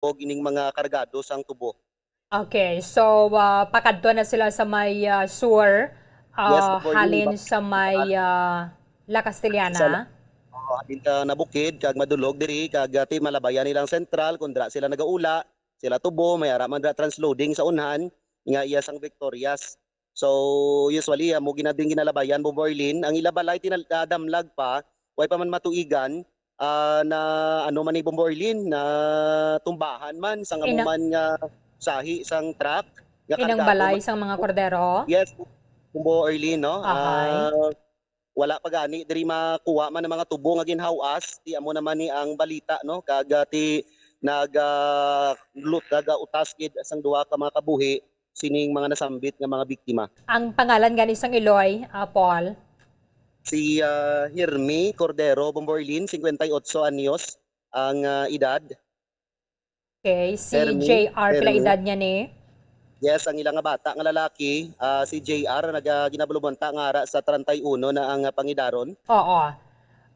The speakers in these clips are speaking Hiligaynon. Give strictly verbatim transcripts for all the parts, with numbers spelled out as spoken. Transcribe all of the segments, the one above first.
ining mga kargado sang tubo. Okay, so, ah, pakadto na sila sa may, ah, sewer, Yes, ah, before yung halin bus- sa may, ah, La Sa Castellana. Oh, halin ka na bukid kag madulog diri kag, ah, ti malabayan nilang sentral kung dira sila nagaula, sila tubo, may ara man dira transloading sa unhan nga iya sang Victorias. So, usually, amo ginading ginalabayan, Bombo Arlene. Ang ila balay tinal- ah, damlag pa, way pa man matuigan, ah, na ano man ni, Bombo Arlene, na tumbahan man sang amo Inang man nga sahi sang truck nga inang kargado balay man. sang mga kordero? Yes, Bombo Arlene, no? Ahay. Ah, wala pa gani diri makuha man ang mga tubo nga ginhawas, ti amo naman ni ang balita, no? Kag, ah, ti nag ah, lut nagautas gid sang duha ka mga kabuhi sining mga nasambit nga mga biktima. Ang pangalan gani sang iloy, ah, Paul? Si ah, Hermi Cordero Bomborlin, singkwenta y otso anyos ang ah, edad. Okay, si Hermi, J R, pila Hermi. Edad niya ni? Yes, ang ila nga bata nga lalaki, ah, si J R, naga ginabalumon ta nga ara sa treinta y uno na ang ah, pangidaron. Oo.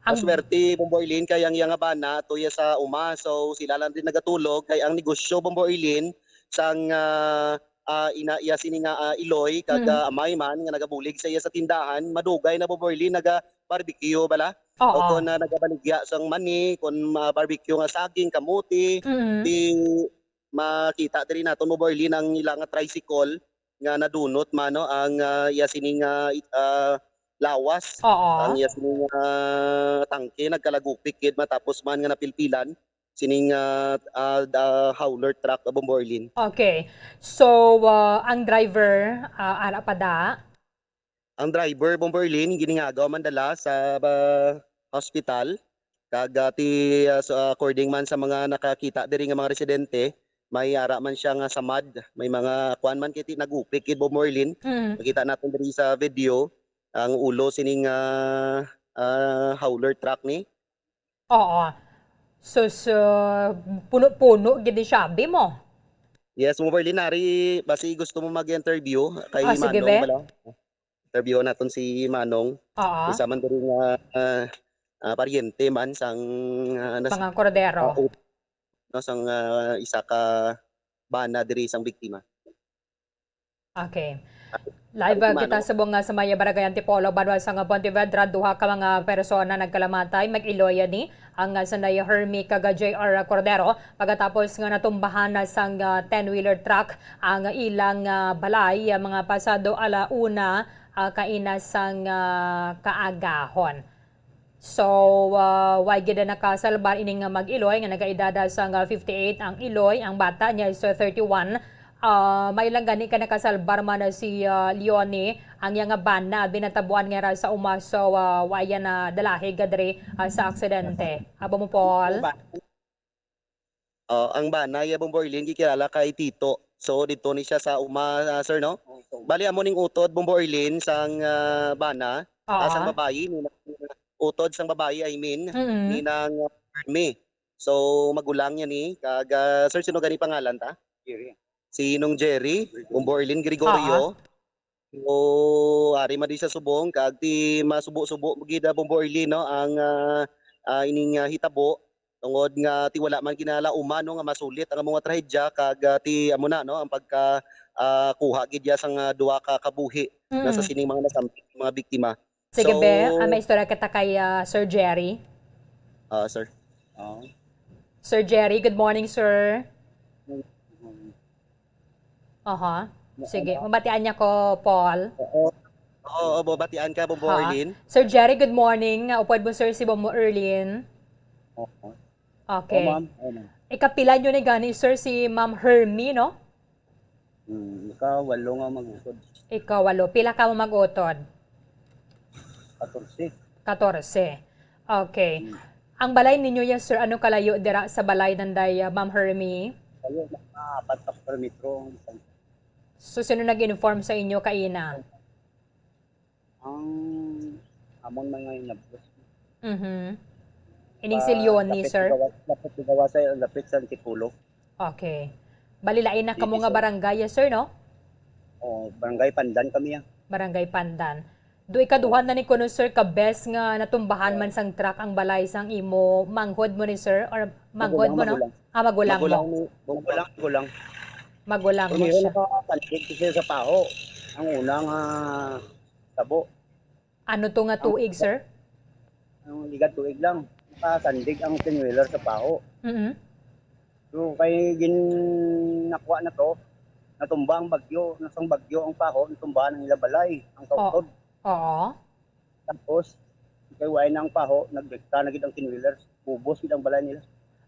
Ang Maswerte, Bombo Arlene, kay ang iya nga bana tuya sa uma. So, sila lang din nagatulog kay ang negosyo, Bombo Arlene, sang ah, ah, ina iya sini nga ah, iloy kag Mm. ah, amay man nga nagabulig sa iya sa tindahan, madugay na, Bombo Arlene, naga barbecue bala. O Oo. kon na nagabaligya sang mani, kon ah, barbecue nga saging, kamote, Mm. di makita diri naton, Bombo Arlene, ang ila nga tricycle nga nadunot man, no, ang ah, iya sini nga it- ah, lawas, Oo. ang iya sini nga tangke nagkalagupik gid matapos man nga napilpilan sining ah, ah, da- hauler truck, Bombo Arlene. Okay. So, ah, ang driver, ah, ara pa da? Ang driver, Bombo Arlene, giningagaw man dala sa ah, hospital. Kag ah, ti ah, so, according man sa mga nakakita diri nga mga residente, may ara man siya nga samad, may mga kuan man kay ti nagupik gid, Bombo Arlene. Mm. Makita natin diri sa video ang ulo sining ah, ah, hauler truck ni. Oo. So, so puno-puno gid siya, abi mo? Yes, Bombo Arlene, nari basi gusto mo mag-interview kay Ah, sige, Manong be. bala. Interview naton si Manong. Oo. Isa man diri nga ah, ah, paryente man sang ah, nas- Mga kordero. ah, ut- no, sang ah, isa ka bana diri sang biktima. Okay. Live, ah, kita subong nga sa may Barangay Antipolo, banwa sang Pontevedra, duha ka mga persona nagkalamatay, mag-iloy ni ang, ah, sanday Hermi kag J R Cordero, pagkatapos nga natumbahan na sang, ah, ten-wheeler truck ang ilang, ah, balay, ah, mga pasado ala una, ah, kaina sang, ah, kaagahon. So, ah, way gid nakasalbar ini nga mag-iloy nga nagaedad sang, ah, fifty-eight ang iloy, ang bata niya is, ah, thirty-one. Ah, may lang gani ka nakasalbar man si, ah, Leonie, ang iya nga bana, binatabuan nga ra sa uma, so, ah, way na dalahig diri, ah, sa aksidente. Abo mo, Paul? Oh, ang bana iya, Bombo Arlene, gikilala kay Tito. So, dito ni siya sa uma, ah, sir, no? Bali, amo ning utod, Bombo Arlene, sang ah, bana, ah, sang Oo. Babayi, ni utod sang babayi, I mean, Mm. ni nang Hermi. So, magulang niya ni, kag ah, sir, sino gani pangalan ta? Jerry. Si Nong Jerry, Bombo Arlene Gregorio. So, ari man di sa subong, kag ti masubo-subo gid, ah, Bombo Arlene, no, ang ah, ah, ining ah, hitabo. Tungod nga ti wala man ginalauma, no, nga masulit ang mga trahedya, kag ah, ti amo na, no, ang pagka ah, kuha gid ya sang ah, duha ka kabuhi na sa Mm. sining mga nasambit, mga biktima. Sige, be. So, Ah, may istorya kita kay, ah, Sir Jerry. Ah, sir. Oh. Sir Jerry, good morning, sir. Aha. Sige, mabatian niya ko, Paul. Oo. Oo, oo, batian ka, Bombo Ha? Arlene. Sir Jerry, good morning. Ah, upod mo, sir, si Bombo Erlin. Oo. Okay. Oh, ma'am. Oh, ma'am. Ikapila nyo ni gani, sir, si Ma'am Hermie, no? Hmm, ika-walo nga mag-utod. Ika-walo. Pila ka mo mag-utod? Katorse. Katorse. Okay. Hmm. Ang balay ninyo, yes, sir, ano kalayo dira sa balay nanday, ah, Ma'am Hermie? Kayo, mga apat ka kilometro. So, sino nag-inform sa inyo kaina? Ang amon mga inabot. Mhm. Ining si Leonie, Lapit sir? Gawa, lapit Gawa sa, lapit sa Antipolo. Okay. Bali, lain na kamo Dito nga sa barangay, yes, sir, no? Oh, Barangay Pandan kami, ah. Barangay Pandan. Do ikaduha na ni kuno, sir, ka bes nga natumbahan man sang truck ang balay sang imo manghod mo ni, sir? Or manghod mo, no? Magulang. Ah, magulang mo. Magulang ni, magulang, magulang. Magulang mo siya. Pero meron nakapandig kasi sa paho. Ang una nga tabo. Ano to nga tuig, sir? Ang ligat tuig lang. Nakasandig ang ten-wheeler sa paho. Mm-mm. So, kay ginakuha na to, natumba ang bagyo, nasang bagyo ang paho, natumba ang ila balay, ang Oo. kautod. Oo. Tapos, kay wala na ang paho, nagrekta na gid ang ten-wheeler, ubos gid ang balay nila.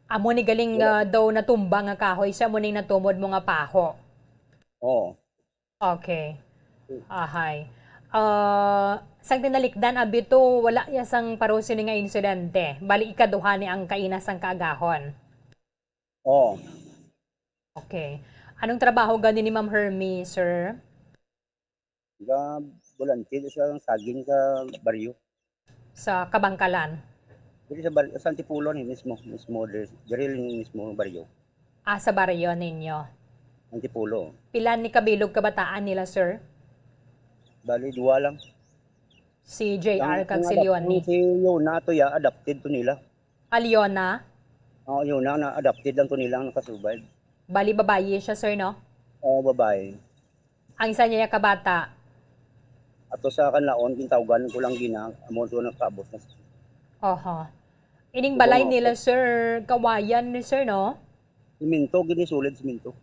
Amo ni galing, Wala. ah, daw natumba nga kahoy, sa amo ning natumod mo nga paho. Oo. Okay. Hmm. Ahay. Ah, sang tinalikdan, abi to, wala ya sang pareho sini nga insidente. Bali, ikaduha ni ang kaina sang kaagahon. Oo. Okay. Anong trabaho gani ni Ma'am Hermie, sir? Ga-volunteer sa saging sa baryo. Sa Kabangkalan? Diri sa bar-, sa Antipolo ni mismo, mismo diri, diri lang mismo baryo. Ah, sa baryo ninyo? Antipolo. Pila ni kabilog kabataan nila, sir? Bali, duwa lang. Si J R Ang, kag ang si adap-, Leonie. Ang si Yona to ya, adopted to nila. Ah, Leona? Oo, Yona, na adopted lang to nila ang nakasurvive. Bali, babayi siya, sir, no? Oo, babayi. Ang isa niya kabata? Ato sa kanlaon, gintawgan ko lang gina, amo to nakaabot na. Oho. Ining Ito balay mo. nila, sir, kawayan ni sir, no? Siminto, gini solid siminto.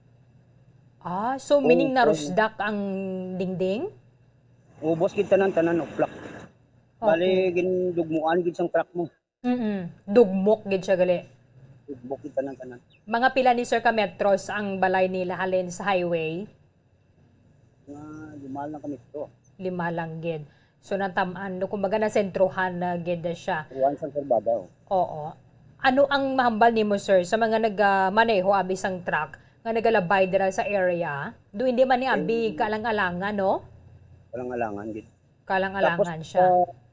Ah, so meaning Oo, narusdak ang dingding? Ubos gid tanan-tanan, uplak. Bali, Okay. gindugmuan gid sang truck mo. Mm-mm. Dugmok gid siya gali. Dugmok gid tanan-tanan. Mga pila ni sir ka metros ang balay nila halin sa highway? Mga lima lang kami to. Lima lang gid. So, natam-an, no, kumbaga, nasentruhan na gid siya. Kuwan sa Kurbada, oh. Oo. Ano ang mahambal nimo, sir, sa mga nagamaneho abi sang truck nga nagalabay dira sa area? Do hindi man ni abi Eh, kalang-alangan, no? Kalang-alangan gid. Kalang-alangan Tapos, siya.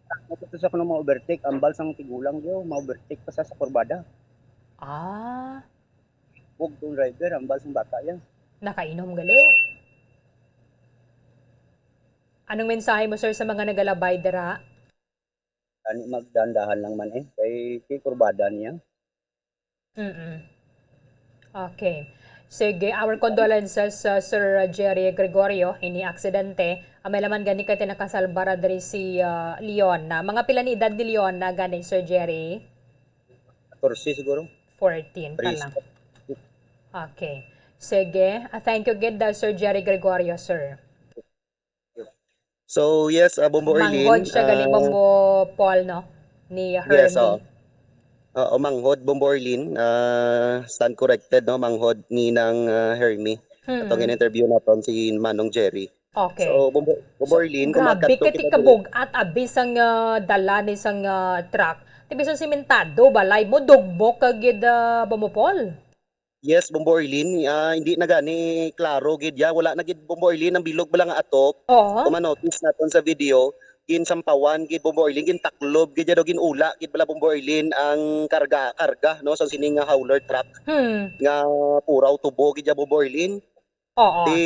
ah, tapos sa kuno ma-overtake, ambal sang tigulang yo, ma-overtake pa sa, sa kurbada. Ah. Bug tong driver, ambal sang bata yan. Nakainom gali. Anong mensahe mo, sir, sa mga nagalabay dira? Ani, magdahan-dahan lang man eh. Kay, kay kurbada niya. Mm-mm. Okay. Sige, our condolences, uh, Sir Jerry Gregorio, ini aksidente. Ah, may laman gani kay nakasalba ra diri si, uh, Leona. Mga pila ni edad ni Leona gani, Sir Jerry? Katorse siguro. Fourteen pa Three lang. Okay. Sige. Ah, thank you gid, uh, Sir Jerry Gregorio, sir. So, yes, ah, Bombo Orlin, Manghod siya gali, ah, Bombo Paul, no? Ni Yes, Hermie. Oo. Oo, manghod, Bombo Orlin. Ah, stand corrected, no? Manghod ni nang, ah, Hermie. Atong Mm. in-interview naton si Manong Jerry. Okay. So, Bombo, Bombo So, Orlin, kung grabe, magkadto kay kita ti diri. kabug-at, abi sang, ah, dala ni sang, ah, truck. Ti bisan simentado, balay mo, dugmok ka gid, ah, Bombo Paul. Yes, Bombo Orlin, ah, hindi na gani klaro gid ya. Wala na gid, Bombo Orlin, ang bilog bala nga atop. Oo. Kung ma-notice naton sa video, ginsampawan gid, Bombo Orlin, gintaklob gid ya daw, ginula gid bala, Bombo Orlin, ang karga, karga, no, sa sining nga hauler truck. Hmm. Nga puraw tubo gid ya, Bombo Orlin. Oo. Ti,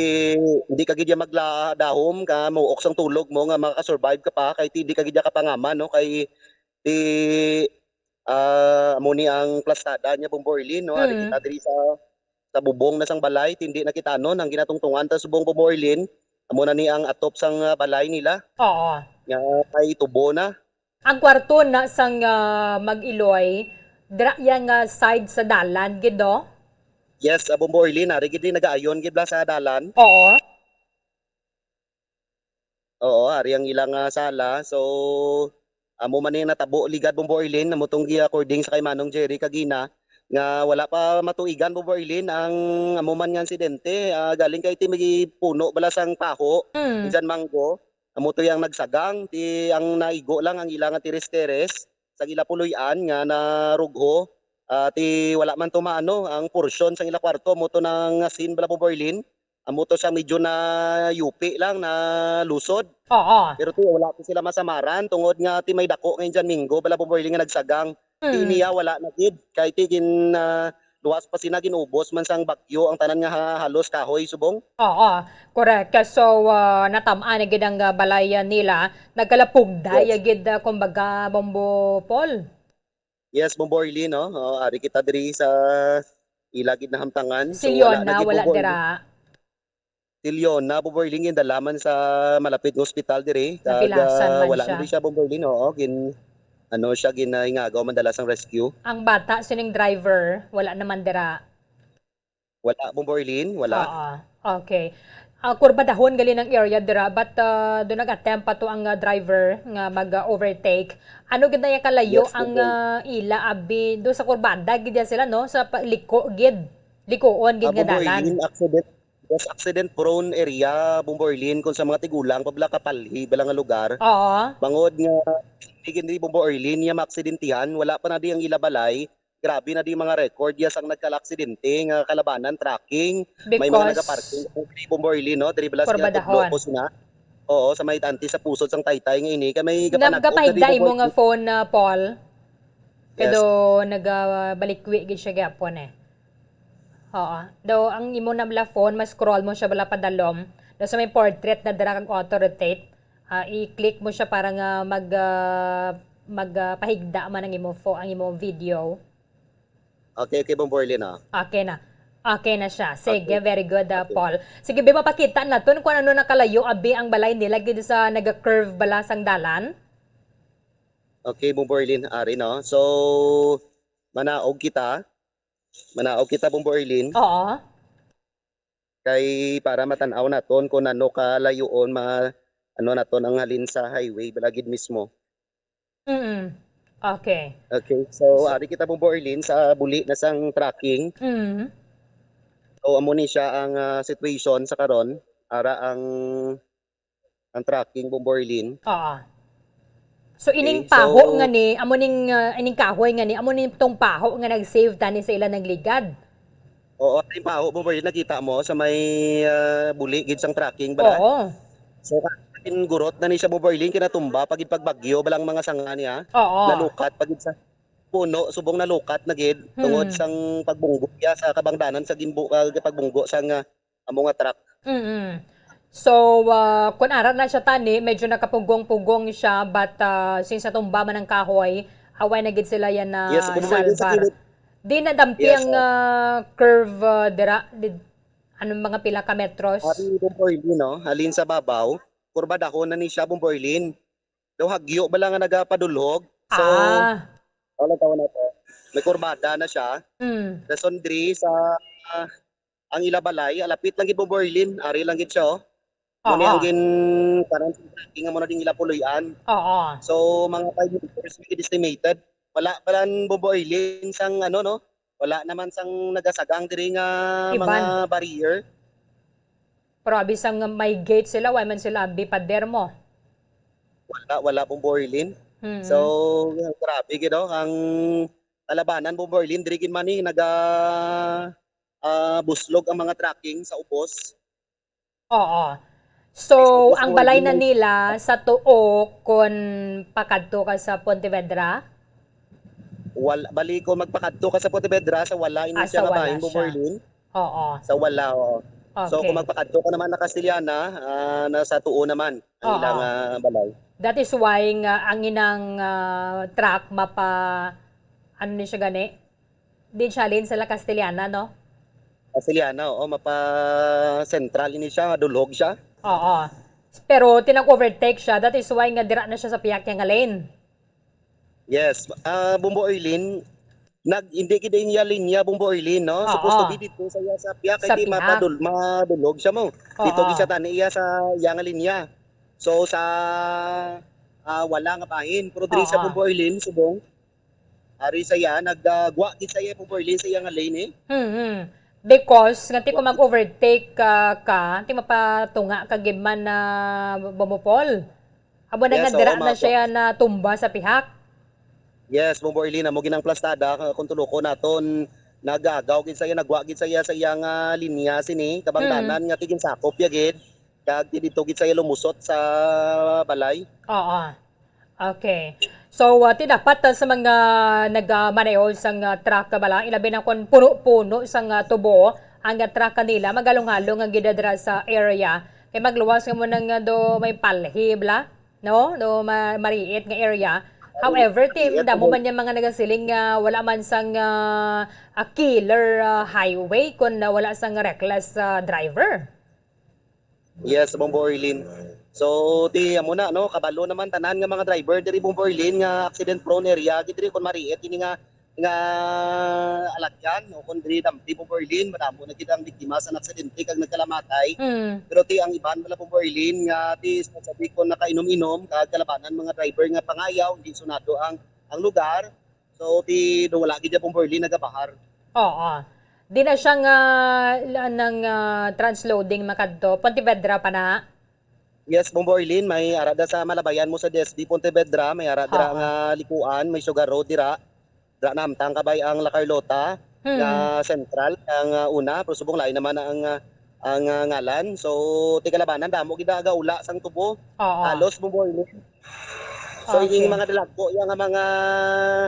hindi ka gid ya magla-, dahom ka, mauok sang tulog mo nga makasurvive ka pa, kay ti, hindi ka gid ya kapangaman, no, kay ti, Ah, amo ni ang plastada niya, Bombo Orlin, no? Ari Mm. kita diri sa, sa bubong na sang balay, tindi na kita, no? Ang ginatungtungan ta subong, Bombo Orlin, amo na ni ang atop sang, ah, balay nila. Oo. Nga kay tubo na. Ang kwarto na sang, ah, mag-iloy, dira iya nga side sa dalan gid, no? Yes, ah, Bombo Orlin, ari gid ni nagaayon gid bala sa dalan. Oo. Oo, ari ang ilang, ah, sala. So, amo man ni natabo ligad, Bombo Orlin, amo tong gi-, according sa kay Manong Jerry kagina, nga wala pa matuigan, Bombo Orlin, ang amo man nga insidente, ah, galing kay ti may puno bala sang paho, Mm. dyan manggo, amo to yang nagsagang, ti ang naigo lang ang ilang teres-teres, sa ila puloy-an nga narugho, ah, ti wala man to maano, ang porsyon sang ila kwarto, amo to nang asin bala, Bombo Orlin. Amo to siya medyo na yupi lang, na lusod. Oo. Pero ti wala to sila masamaran tungod nga ti may dako nga dyan minggo bala, Bombo Orlin, nga nagsagang. Ti Mm. niya wala na gid. Kay ti gin, ah, luwas pa sina, ginubos man sang bagyo ang tanan nga ha-, halos kahoy subong. Oo, correct. So, ah, natam-an na gid ang, ah, balay, ah, nila. Nagkalapugday, Yes. ah, gid, ah, kumbaga, Bombo Paul. Yes, Bombo Orlin, no? Oh, ari kita diri sa ila gid nahamtangan. So, wala na gid, Bombo Erlin. Si Leona, Bombo Erlin, gindala man sa malapit nga ospital diri. Kag, ah, wala na gid siya, Bombo Erlin, oo, gin-, ano siya, gin-, ah, ingagaw man dala sang rescue. Ang bata sining driver, wala naman dira. Wala, Bombo Erlin, wala. Oo. Okay. Ah, kurbadahon gali nang area dira, but, ah, do nag-attempt pa to ang, ah, driver nga mag-overtake. Ano gid na iya kalayo ang, ah, ila, abi? Do sa kurbada gid ya sila, no? Sa pa-, liko gid. Likoon gid nga dalan. Bombo Erlin, accident, yes, accident prone area, Bombo Erlin, kung sa mga tigulang pa bala, kapalhi bala nga lugar. Oo. Bangod nga, gid ni Bombo Erlin, iya maaksidentihan, wala pa na di ang ila balay, grabe na di mga record, yes, ang nagkalaaksidente nga kalabanan, trucking. May mga nagaparking diri, Bombo Erlin, no? Diri bala sa ginatudlo ko sina. Oo, sa may antes sa pusod sang taytay nga ini, kay may gapanag-op na di, Bombo Erlin. Nagapahigda imo nga phone, ah, Paul? Yes. Kay do nagabalikwi gid siya gyapon, eh. Oo. Daw ang imo na bala phone, ma-scroll mo siya bala padalom. Daw sa may portrait na dira kag auto-rotate, ah, i-click mo siya para nga mag, ah, mag, ah, pahigda man ang imo pho-, ang imo video. Okay, okay, Bombo Erlin, ah. Okay na. Okay na siya. Sige, very good, ah, Paul. Okay. Sige, be, mapakita naton kung ano nakalayo, abi, ang balay nila gid sa naga-curve bala sang dalan. Okay, Bombo Erlin, ari, no? So, manaog kita. Manaog kita, Bombo Erlin. Oo. Kay para matan-aw naton kung ano kalayoon ma-, ano naton ang halin sa highway, bala gid mismo. Mm. Okay. Okay, so, ari kita, Bombo Erlin, sa buli na sang trucking. Mm. So, amo ni siya ang, ah, situation sa karon. Ara ang ang trucking, Bombo Erlin. Oo. So, ining paho nga ni, amo ning, ah, ining kahoy nga ni, amo ning tong paho nga nag-save tani sa ila nagligad. Oo, ining paho, Bombo Erlin, nakita mo sa may, ah, buli gid sang trucking bala. Oo. So, gurot na ni siya, Bombo Erlin, kinatumba pa gid pag bagyo bala ang mga sanga niya. Oo. Nalukat pa gid sa puno, subong nalukat na gid tungod sang pagbunggo niya sa kabangdanan sa gimbu-, ah, pagbunggo sang, ah, amo nga truck. Mm-mm. So, ah, kun ara na siya tani, medyo nakapugong-pugong siya, but, ah, since natumba man ang kahoy, away na gid sila yan na salbar. Yes, Bombo Erlin, sa kilid. Di nadampi ang, ah, curve, ah, dira, di, anong mga pila ka metros? Ari, Bombo Erlin, no? Halin sa babaw, kurbadahon na ni siya, Bombo Erlin. Daw hagyo bala nga nagapadulhog. So, ah, wala, tawa na to. May kurbada na siya. Mm. Dason diri sa, ah, ang ila balay, ah, lapit lang gid, Bombo Erlin. Ari lang gid siya, oh. Mao ni ang gin-, parang parking amo na ding ila puloy-an. Oo. So, mga five meters may estimated. Wala pa lang, Bombo Erlin, sang ano, no? Wala naman sang nagasagang diri nga mga barrier. Pero abi sang may gate sila, wala man sila abi pader mo. Wala, wala, Bombo Erlin. Mm. So, grabe gid, oh, ang kalabanan, Bombo Erlin, diri gid man ni naga, ah, buslog ang mga trucking sa ubos. Oo. So, ang balay na nila sa tuo kon pakadto ka sa Pontevedra? Wal-, bali, kon magpakadto ka sa Pontevedra, sa wala ini siya nga bahin, Bombo Erlin. Ah, sa wala siya. Oo. Sa wala, oo. So, kung magpakadto ka naman na Castellana, ah, nasa tuo naman ang ilang, ah, balay. Oo. That is why nga ang inang, ah, truck mapa-, ano ni siya gani? Di siya halin sila Castellana, no? Castellana, oo, mapa-central ini siya, madulhog siya. Oo. Pero tinag-overtake siya, that is why nga dira na siya sa pihak niya nga lane. Yes, ah, Bombo Erlin, nag-, hindi gid iya linya, Bombo Erlin, no? Oo. Supposed to be dito sa iya sa pihak, kay di mapadul-, madulhog siya mo. Sa pihak. Oo. Dito gid siya tani iya sa iya nga linya. So, sa, ah, wala nga bahin. Pero diri sa, oo, Bombo Erlin, subong, ari sa iya, nag, ah, gwa gid sa iya, Bombo Erlin, sa iya nga lane, eh. Mhm. Because, nga ti kung mag-overtake ka, ka, ti mapatunga ka gid man na Bombo Paul. Abo na nga dira na siya natumba sa pihak. Yes, oo, ma'am. Yes, Bombo Erlin, amo gid ang plastada, ah, kung tulukon naton, nag-agaw gid sa iya, nagwa gid sa iya, sa iya nga linya sini, kabangdanan nga ti ginsakop ya gid. Kag ti didto gid sa iya lumusot sa balay. Oo. Okay. So, ah, ti dapat, ah, sa mga nagamaneho sang, ah, truck bala, ilabi na kon puno-puno sang, ah, tubo ang, ah, truck nila, magalong-halong ang gidadra sa area. Kay magluwas nga mo nang, ah, do may palhi bala, no? Do ma-, mariit nga area. However, Tim, damo man yung mga nagasiling nga wala man sang, ah, ah, killer, ah, highway kung, ah, wala sang reckless, ah, driver. Yes, Bombo Orlin. So, ti amo na, no, kabalo naman tanan nga mga driver diri, Bombo Orlin, nga accident prone area gid diri, kung mariit ini nga, nga alagyan, o kung diri dam-, di, Bombo Orlin, madamo na gid ang biktima sa aksidente kag nagkalamatay. Mm. Pero ti ang iban bala, Bombo Orlin, nga ti sabi ko nakainom-inom kag kalabanan mga driver nga pangayaw, hindi sunado ang, ang lugar. So, ti do wala gid, Bombo Orlin, nagabahar. Oo. Di na siya nga, la-, nang, ah, transloading makadto. Pontevedra pa na? Yes, Bombo Orlin, may ara da sa malabayan mo sa D S D Pontevedra, may ara dira Oo. nga likuan, may Sugar Road dira. Dira namtang kabay ang La Carlota Hmm. nga sentral, ang, ah, una, pero subong lain naman ang, ah, ang, ah, ngalan. So, ti kalabanan, damo gid nagaula sang tubo. Oo. Halos, Bombo Orlin. So, Okay. Ining mga dalagko, yang mga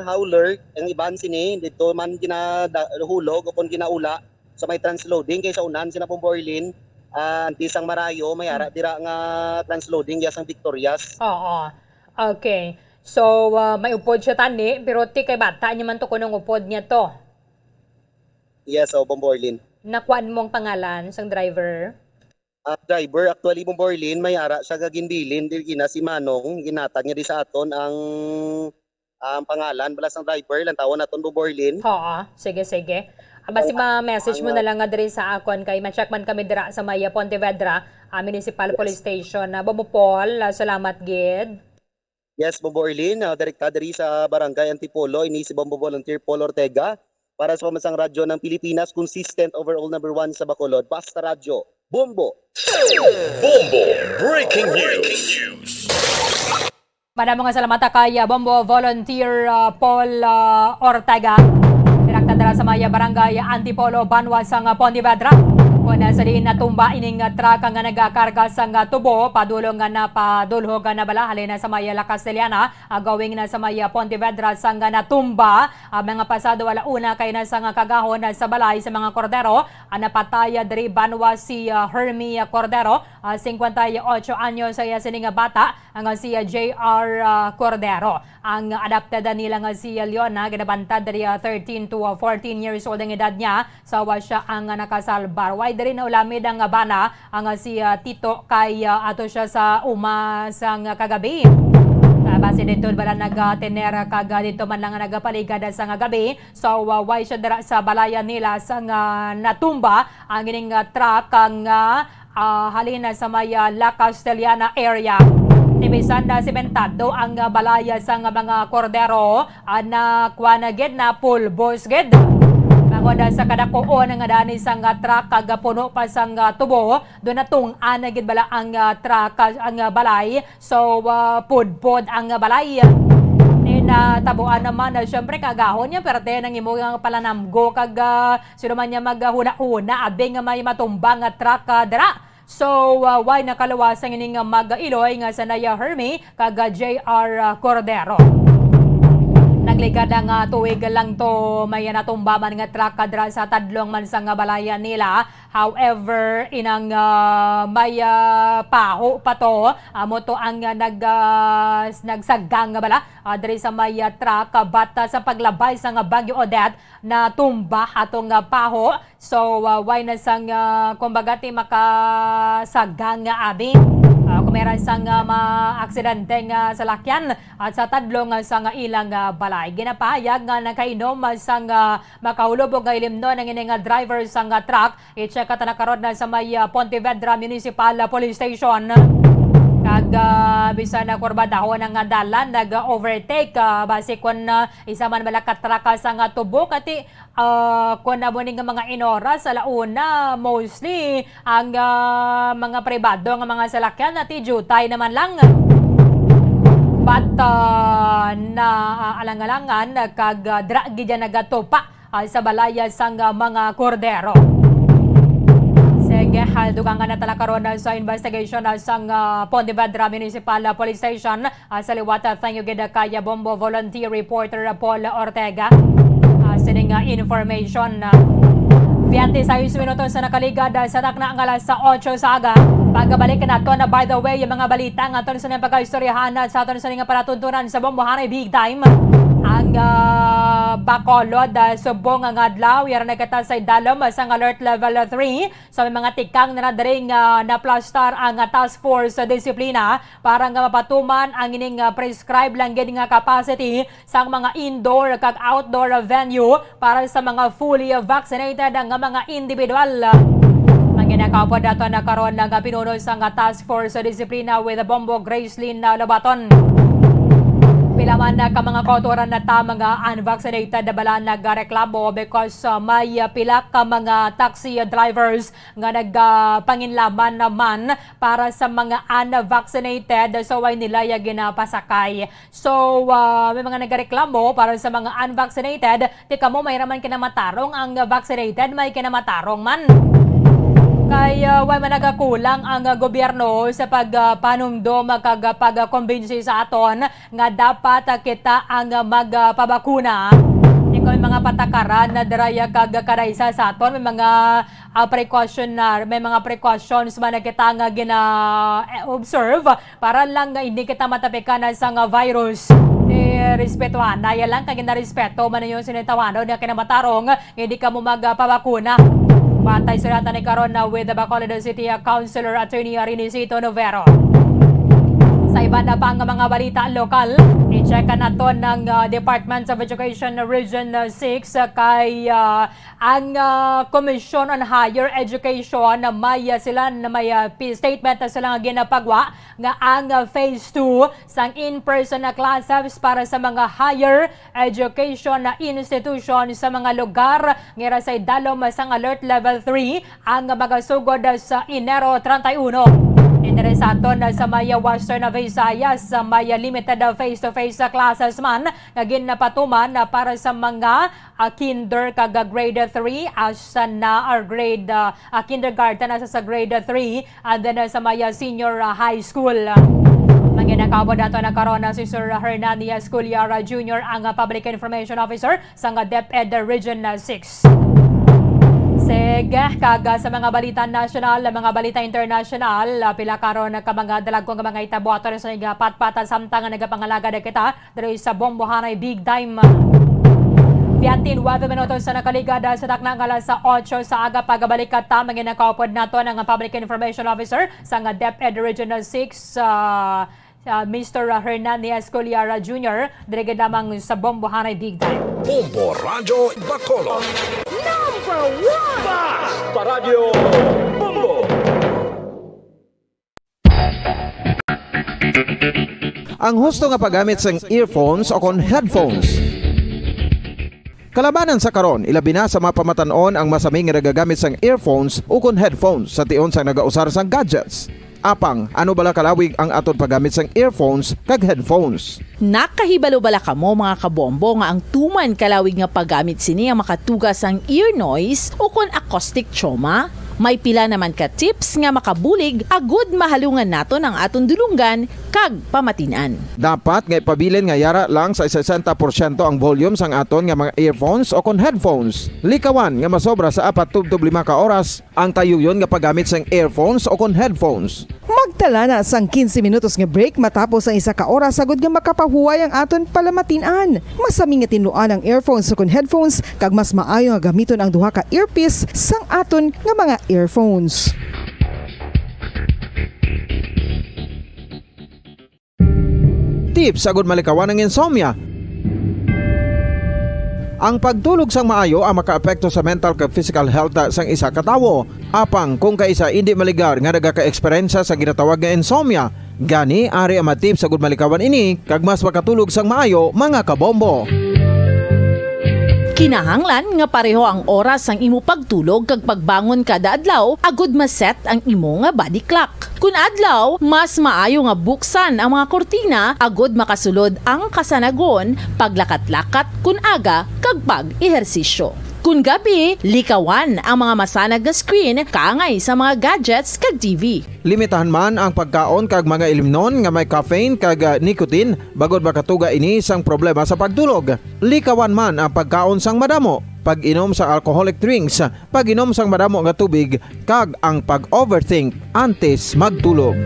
hauler, ang iban sini, dito man ginada-, hulog o kung ginaula, so may transloading kay sa unahan sina Bombo Orlin, ah, antes ang Marayo, may ara Hmm. dira nga transloading ya sang Victorias. Oo. Okay. So, ah, may upod siya tani, pero ti kay bata niya man to kunong upod niya to. Yes, so, Bombo Orlin. Nakuan mo ang pangalan sang driver? Ah, driver, actually, Bombo Orlin, may ara siya nga ginbilin, di gina si Manong, ginhatag niya di sa aton ang, ang pangalan, bala sang driver, lantawon naton, Bombo Orlin. Oo, sige, sige. Ah, basi Wala. ma-message mo Ang, na lang nga diri sa akon kay ma-check man kami dira sa may Pontevedra, ah, Municipal Yes. Police Station. Ah, Bombo Paul, ah, salamat gid. Yes, Bombo Orlin, ah, direkta diri sa Barangay Antipolo, ini si Bombo Volunteer Paul Ortega para sa Pambansang Radyo ng Pilipinas, consistent overall number one sa Bacolod. Basta Radyo, Bombo! Bombo Breaking News. Madamo nga salamat kay, ah, Bombo Volunteer, ah, Paul, ah, Ortega. Direkta dira sa may Barangay Antipolo, banwa sang, ah, Pontevedra. Kung, ah, sa diin natumba ining, ah, truck nga nagakarga sang, ah, tubo, padulong nga napadulhog nga nabala, halin na sa may La Castellana, ah, going na sa may, ah, Pontevedra sang, ah, natumba. Ah, mga pasado ala una kay na sang, ah, kagahon, ah, sa balay sa mga kordero, ah, napatay, ah, diri banwa si, ah, Hermie, ah, Cordero, ah, cincuenta y ocho anyos, ah, iya sini nga bata, ang, ah, si, ah, J R, ah, Cordero. Ang adopted, ah, nila nga si, ah, Leona, ginabantad diri, ah, thirteen to, ah, fourteen years old ang edad niya. Sawa siya ang, ah, nakasalbar. Way diri na ulamid ang, ah, bana, ang, ah, si, ah, Tito kay, ah, ato siya sa uma sang, ah, kagabi. Ah, basi dito bala nag, ah, tener, ah, kag, ah, dito man lang nagapaligad, ah, sa nga gabi. So, ah, way siya dira sa balayan nila sang, ah, natumba ang ining, ah, truck, ang, ah, ah, halin na sa may, ah, La Castellana area. Ti bisan na sementado ang, ah, balay, ah, sang mga kordero, ah, na kuwan na gid, na pulbos gid. Bangod, ah, sa kadakuon nga dani sang, ah, truck, kag, ah, puno pa sang, ah, tubo, do natung-an na gid bala ang, ah, truck, ah, ang, ah, balay. So, ah, pudpod ang, ah, balay. Then, ah, tabuan naman, ah, syempre, kagahon niya, pero te, nang imo nga palanamgo, kag, ah, sino man niya maghuna-huna, abi nga may matumba nga truck, ah, dira. So, ah, way nakaluwas ang ining, ah, mag-iloy nga sanay, ah, Hermie kag, ah, J R, ah, Cordero. Nagligad ang, ah, tuig lang to, may natumba man nga truck, ah, dira sa tadlong man sang, ah, balay nila. However, inang, ah, may, ah, paho pa to, amo to ang, ah, nag, ah, s-, nagsagang nga bala, ah, diri sa may, ah, truck, ah, but, ah, sa paglabay sang, ah, Bagyo Odette, natumba atong, ah, paho. So, ah, way na sang, ah, kumbaga, ti makasagang nga abi. Ah, kung meron sang, ah, maaksidente nga salakyan at sa tadlong, ah, sang ilang, ah, balay. Ginapahayag nga nakainom, ah, sang, ah, makahulubog nga ilimnon ang ini nga driver sang, ah, truck. I-check ta na karon na sa may, ah, Pontevedra Municipal, ah, Police Station. Kag, ah, bisan na kurbadahon ang, ah, dalan, nag-overtake, ah, basi kun, ah, isa man bala ka truck, ah, sang, ah, tubo, kati, ah, kun amo ni nga mga inoras, sa launa, mostly, ang, ah, mga pribado nga mga salakyan, nati jutay naman lang. But, ah, na, ah, alang-alangan, kag, ah, dra gid yan nagatupa ah, sa balay sang, ah, mga kordero. Sige, ah, dugangan na tala karon, ah, sa investigation, ah, sang, ah, Pontevedra Municipal, ah, Police Station. Ah, sa liwat, ah, thank you gid, ah, kay, ah, Bombo Volunteer Reporter, ah, Paul Ortega. Ah, sining, ah, information, ah, Twenty-sais minutos sa nakaligad, ah, sa takna nga alas otso sa aga. Pagabalik nato na, by the way, yung mga balita nga aton sa nang pagkaistoryahan at sa aton sa nga palatuntunan sa Bombohanay Big Time. Ang, ah, Bacolod, ah, subong nga adlaw, yara na kita sa idalom, ah, sang alert level three. So, may mga tikang na diri nga naplastar ang, ah, task force, ah, disiplina para nga mapatuman ang ining, ah, prescribed lang gid nga capacity sang mga indoor kag outdoor venue para sa mga fully vaccinated nga mga individual. Ang ginakaupod nato na karon nga pinuno sang task force sa disiplina with Bombo Gracelyn, ah, Lobaton. Pila man na ka mga kautoran na ta mga unvaccinated na bala nagareklamo because, ah, may, ah, pila ka mga taxi drivers nga nagapanginlaman naman para sa mga unvaccinated, so way nila ya ginapasakay. So, ah, may mga nagareklamo para sa mga unvaccinated, ti kamo may raman kinamatarong, ang vaccinated may kinamatarong man. Kay, ah, way man nagakulang ang, ah, gobyerno sa pag, ah, panumdom kag, ah, pagkumbinsi sa aton nga dapat, ah, kita ang, ah, magpabakuna. Ikaw may mga patakaran na diraya kag kada isa sa aton may mga, ah, precaution na, may mga precautions man na kita nga gina, eh, observe para lang nga hindi kita matapikan sa nga virus. Eh, respetuhan na ya lang kag ginarespeto man ninyo sa sinitawanon nga kinamatarong nga hindi kamo magpabakuna. Patay sa nata ni karon na with the Bacolod City, uh, Councilor Attorney Arinicito Novero. Sa iban na pa nga mga balita lokal, i-check nato ng, uh, Department of Education Region, uh, six, uh, kay, uh, ang, uh, Commission on Higher Education na may, uh, sila na may, uh, pi-, statement na sila nga ginapagwa nga ang, uh, phase two sang in-person na classes para sa mga higher education na institution sa mga lugar nga yara sa idalom sang alert level three ang magasugod sa Enero treinta y uno. Dinhi sa aton sa may Western Visayas, sa may limited face-to-face classes man nga ginapatuman para sa mga, ah, kinder kag grade three, as na, or grade, ah, ah, kindergarten as sa grade three, and then, ah, sa may, ah, senior, ah, high school. Ang ginakaupod nato na karon na si Sir Hernan Esculiar Junior, ang, ah, Public Information Officer sang DepEd Region, ah, six. Sige, kag, ah, sa mga balita nasyonal, mga balita internasyonal, ah, pila karon ka mga dalagko nga mga hitabo ato sa nga patpatan samtang nga nagapangalagad kita diri sa Bombohanay Big Time. Twenty-nine minutos sa nakaligad, ah, sa takna nga alas otso sa aga. Pagabalik ka ta, mga nakaupod nato ng Public Information Officer sang DepEd Region six, ah, ah, Mister Hernan Esculiar Junior, diri gid lamang sa Bombohanay Big Time. Bombo Radyo Bacolod. Number one! Basta Radyo Bombo! Ang husto nga paggamit sang earphones o kon headphones. Kalabanan sa karon, ilabi na sa mga pamatan-on ang masami nga nagagamit sang earphones o kon headphones sa tion sang nagausar sang gadgets. Apang, ano bala kalawig ang aton paggamit sang earphones kag headphones? Nakahibalo bala kamo, mga kabombo, nga ang tuman kalawig nga paggamit sini ang makatuga sang ear noise o kon acoustic trauma? May pila naman ka tips nga makabulig agud mahalungan naton ang aton dulonggan kag pamatin-an. Dapat nga ipabilin nga yara lang sa sesenta porsyento ang volume sang aton nga mga earphones o kon headphones. Likawan nga masobra sa apat tubtob lima ka oras ang tayuyon nga paggamit sang earphones o kon headphones. Magtala na sang quince minutos nga break matapos ang isa ka oras, agud nga makapahuway ang aton palamatin-an. Masami nga tinluan ang earphones o kon headphones, kag mas maayo nga gamiton ang duha ka earpiece sang aton nga mga earphones. Tips agud malikawan ang insomnia. Ang pagtulog sang maayo ang makaapekto sa mental kag physical health sang isa ka tawo. Apang kung kaisa indi maligar nga nagaka-eksperyensya sa ginatawag nga insomnia, gani ari ang mga tips agud malikawan ini kag mas makatulog sang maayo, mga kabombo. Kinahanglan nga pareho ang oras sang imo pagtulog kag pagbangon kada adlaw agud ma-set ang imo nga body clock. Kun adlaw, mas maayo nga buksan ang mga kurtina agud makasulod ang kasanagon, paglakat-lakat kun aga, kag pag-ehersisyo. Kon gabi, likawan ang mga masanag nga screen kaangay sa mga gadgets kag T V. Limitahan man ang pagkaon kag mga ilimnon nga may caffeine kag, ah, nicotine, bangod makatuga ini sang problema sa pagtulog. Likawan man ang pagkaon sang madamo, pag-inom sang alcoholic drinks, pag-inom sang madamo nga tubig, kag ang pag-overthink antes magtulog.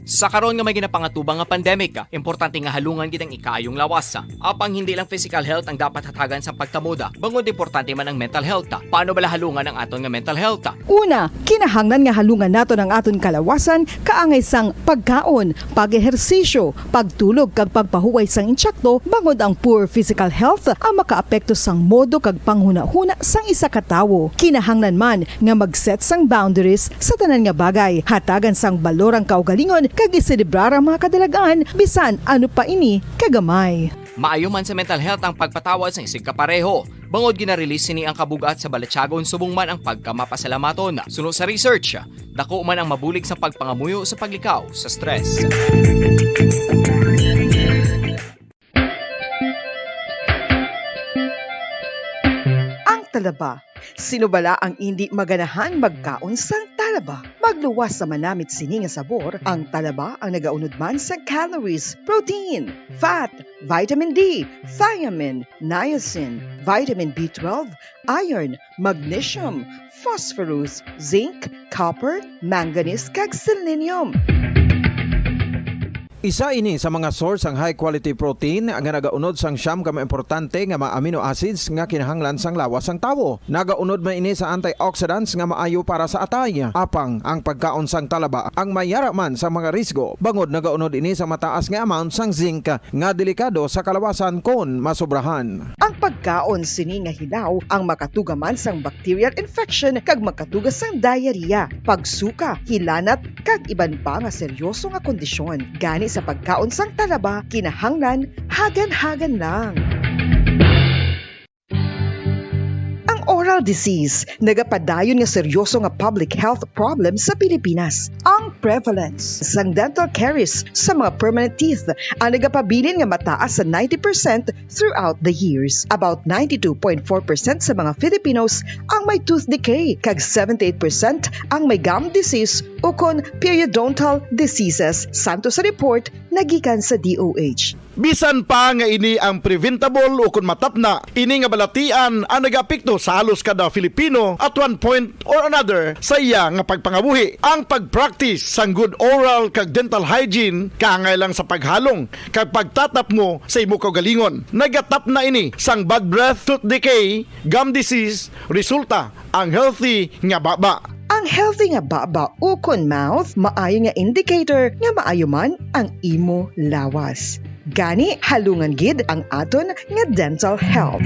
Sa karon nga may ginapangatubang nga pandemic, importante nga halungan gid ang ikaayong lawas. Apang hindi lang physical health ang dapat hatagan sa pagkamuda, bangod importante man ang mental health. Paano bala halungan ang aton nga mental health? Una, kinahanglan nga halungan naton ang aton kalawasan kaangay sang pagkaon, pag-ehersisyo, pagtulog kag pagpahuway sang insakto, bangod ang poor physical health ang makaapekto sang modo kag panghunahuna sang isa ka tawo. Kinahanglan man nga mag-set sang boundaries sa tanan nga bagay, hatagan sang balor ang kaugalingon kag iselebrar ang mga kadalag-an bisan ano pa ini kagamay. Maayo man sa mental health ang pagpatawad sang isigkapareho, bangod gina-release sini ang kabug-at sa balatyagon subong man ang pagkamapasalamaton. Suno sa research, dako man ang mabulig sa pagpangamuyo sa paglikaw sa stress. Ang talaba. Sino bala ang indi maganahan magkaon sang talaba? Magluwas sa manamit sini nga sabor, ang talaba ang nagaunod man sa calories, protein, fat, vitamin D, thiamine, niacin, vitamin B twelve, iron, magnesium, phosphorus, zinc, copper, manganese, kag selenium. Isa ini sa mga source sang high quality protein nga nagaunod sang siyam ka mga importante nga mga amino acids nga kinahanglan sang lawas sang tawo. Nagaunod man ini sa antioxidants nga maayo para sa atay. Apang ang pagkaon sang talaba ang may yara man sa mga risgo, bangod nagaunod ini sa mataas nga amount sang zinc nga delikado sa kalawasan kon masobrahan. Ang pagkaon sini nga hilaw ang makatuga man sang bacterial infection kag makatuga sang diarrhea, pagsuka, hilanat, kag iban pa nga seryoso nga kondisyon. Gani sa pagkaon sang talaba, kinahanglan hagan-hagan lang. Ang oral disease nagapadayon nga seryoso nga public health problem sa Pilipinas. Ang prevalence sang dental caries sa mga permanent teeth ang nagapabilin nga mataas sa ninety percent throughout the years. About ninety-two point four percent sa mga Filipinos ang may tooth decay, kag seventy-eight percent ang may gum disease ukon periodontal diseases, santo sa report nga gikan sa D O H. Bisan pa nga ini ang preventable ukon matapna, ini nga balatian ang nagaapekto sa halos kada Filipino at one point or another sa iya nga pagpangabuhi. Ang pag-practice sang good oral kag dental hygiene kaangay lang sa paghalong kag pagtatapmo sa imo kaugalingon. Nagatapna ini sang bad breath, tooth decay, gum disease, resulta ang healthy nga baba. Ang healthy nga baba ukon mouth maayo nga indicator nga maayo man ang imo lawas. Gani, halungan gid ang aton nga dental health.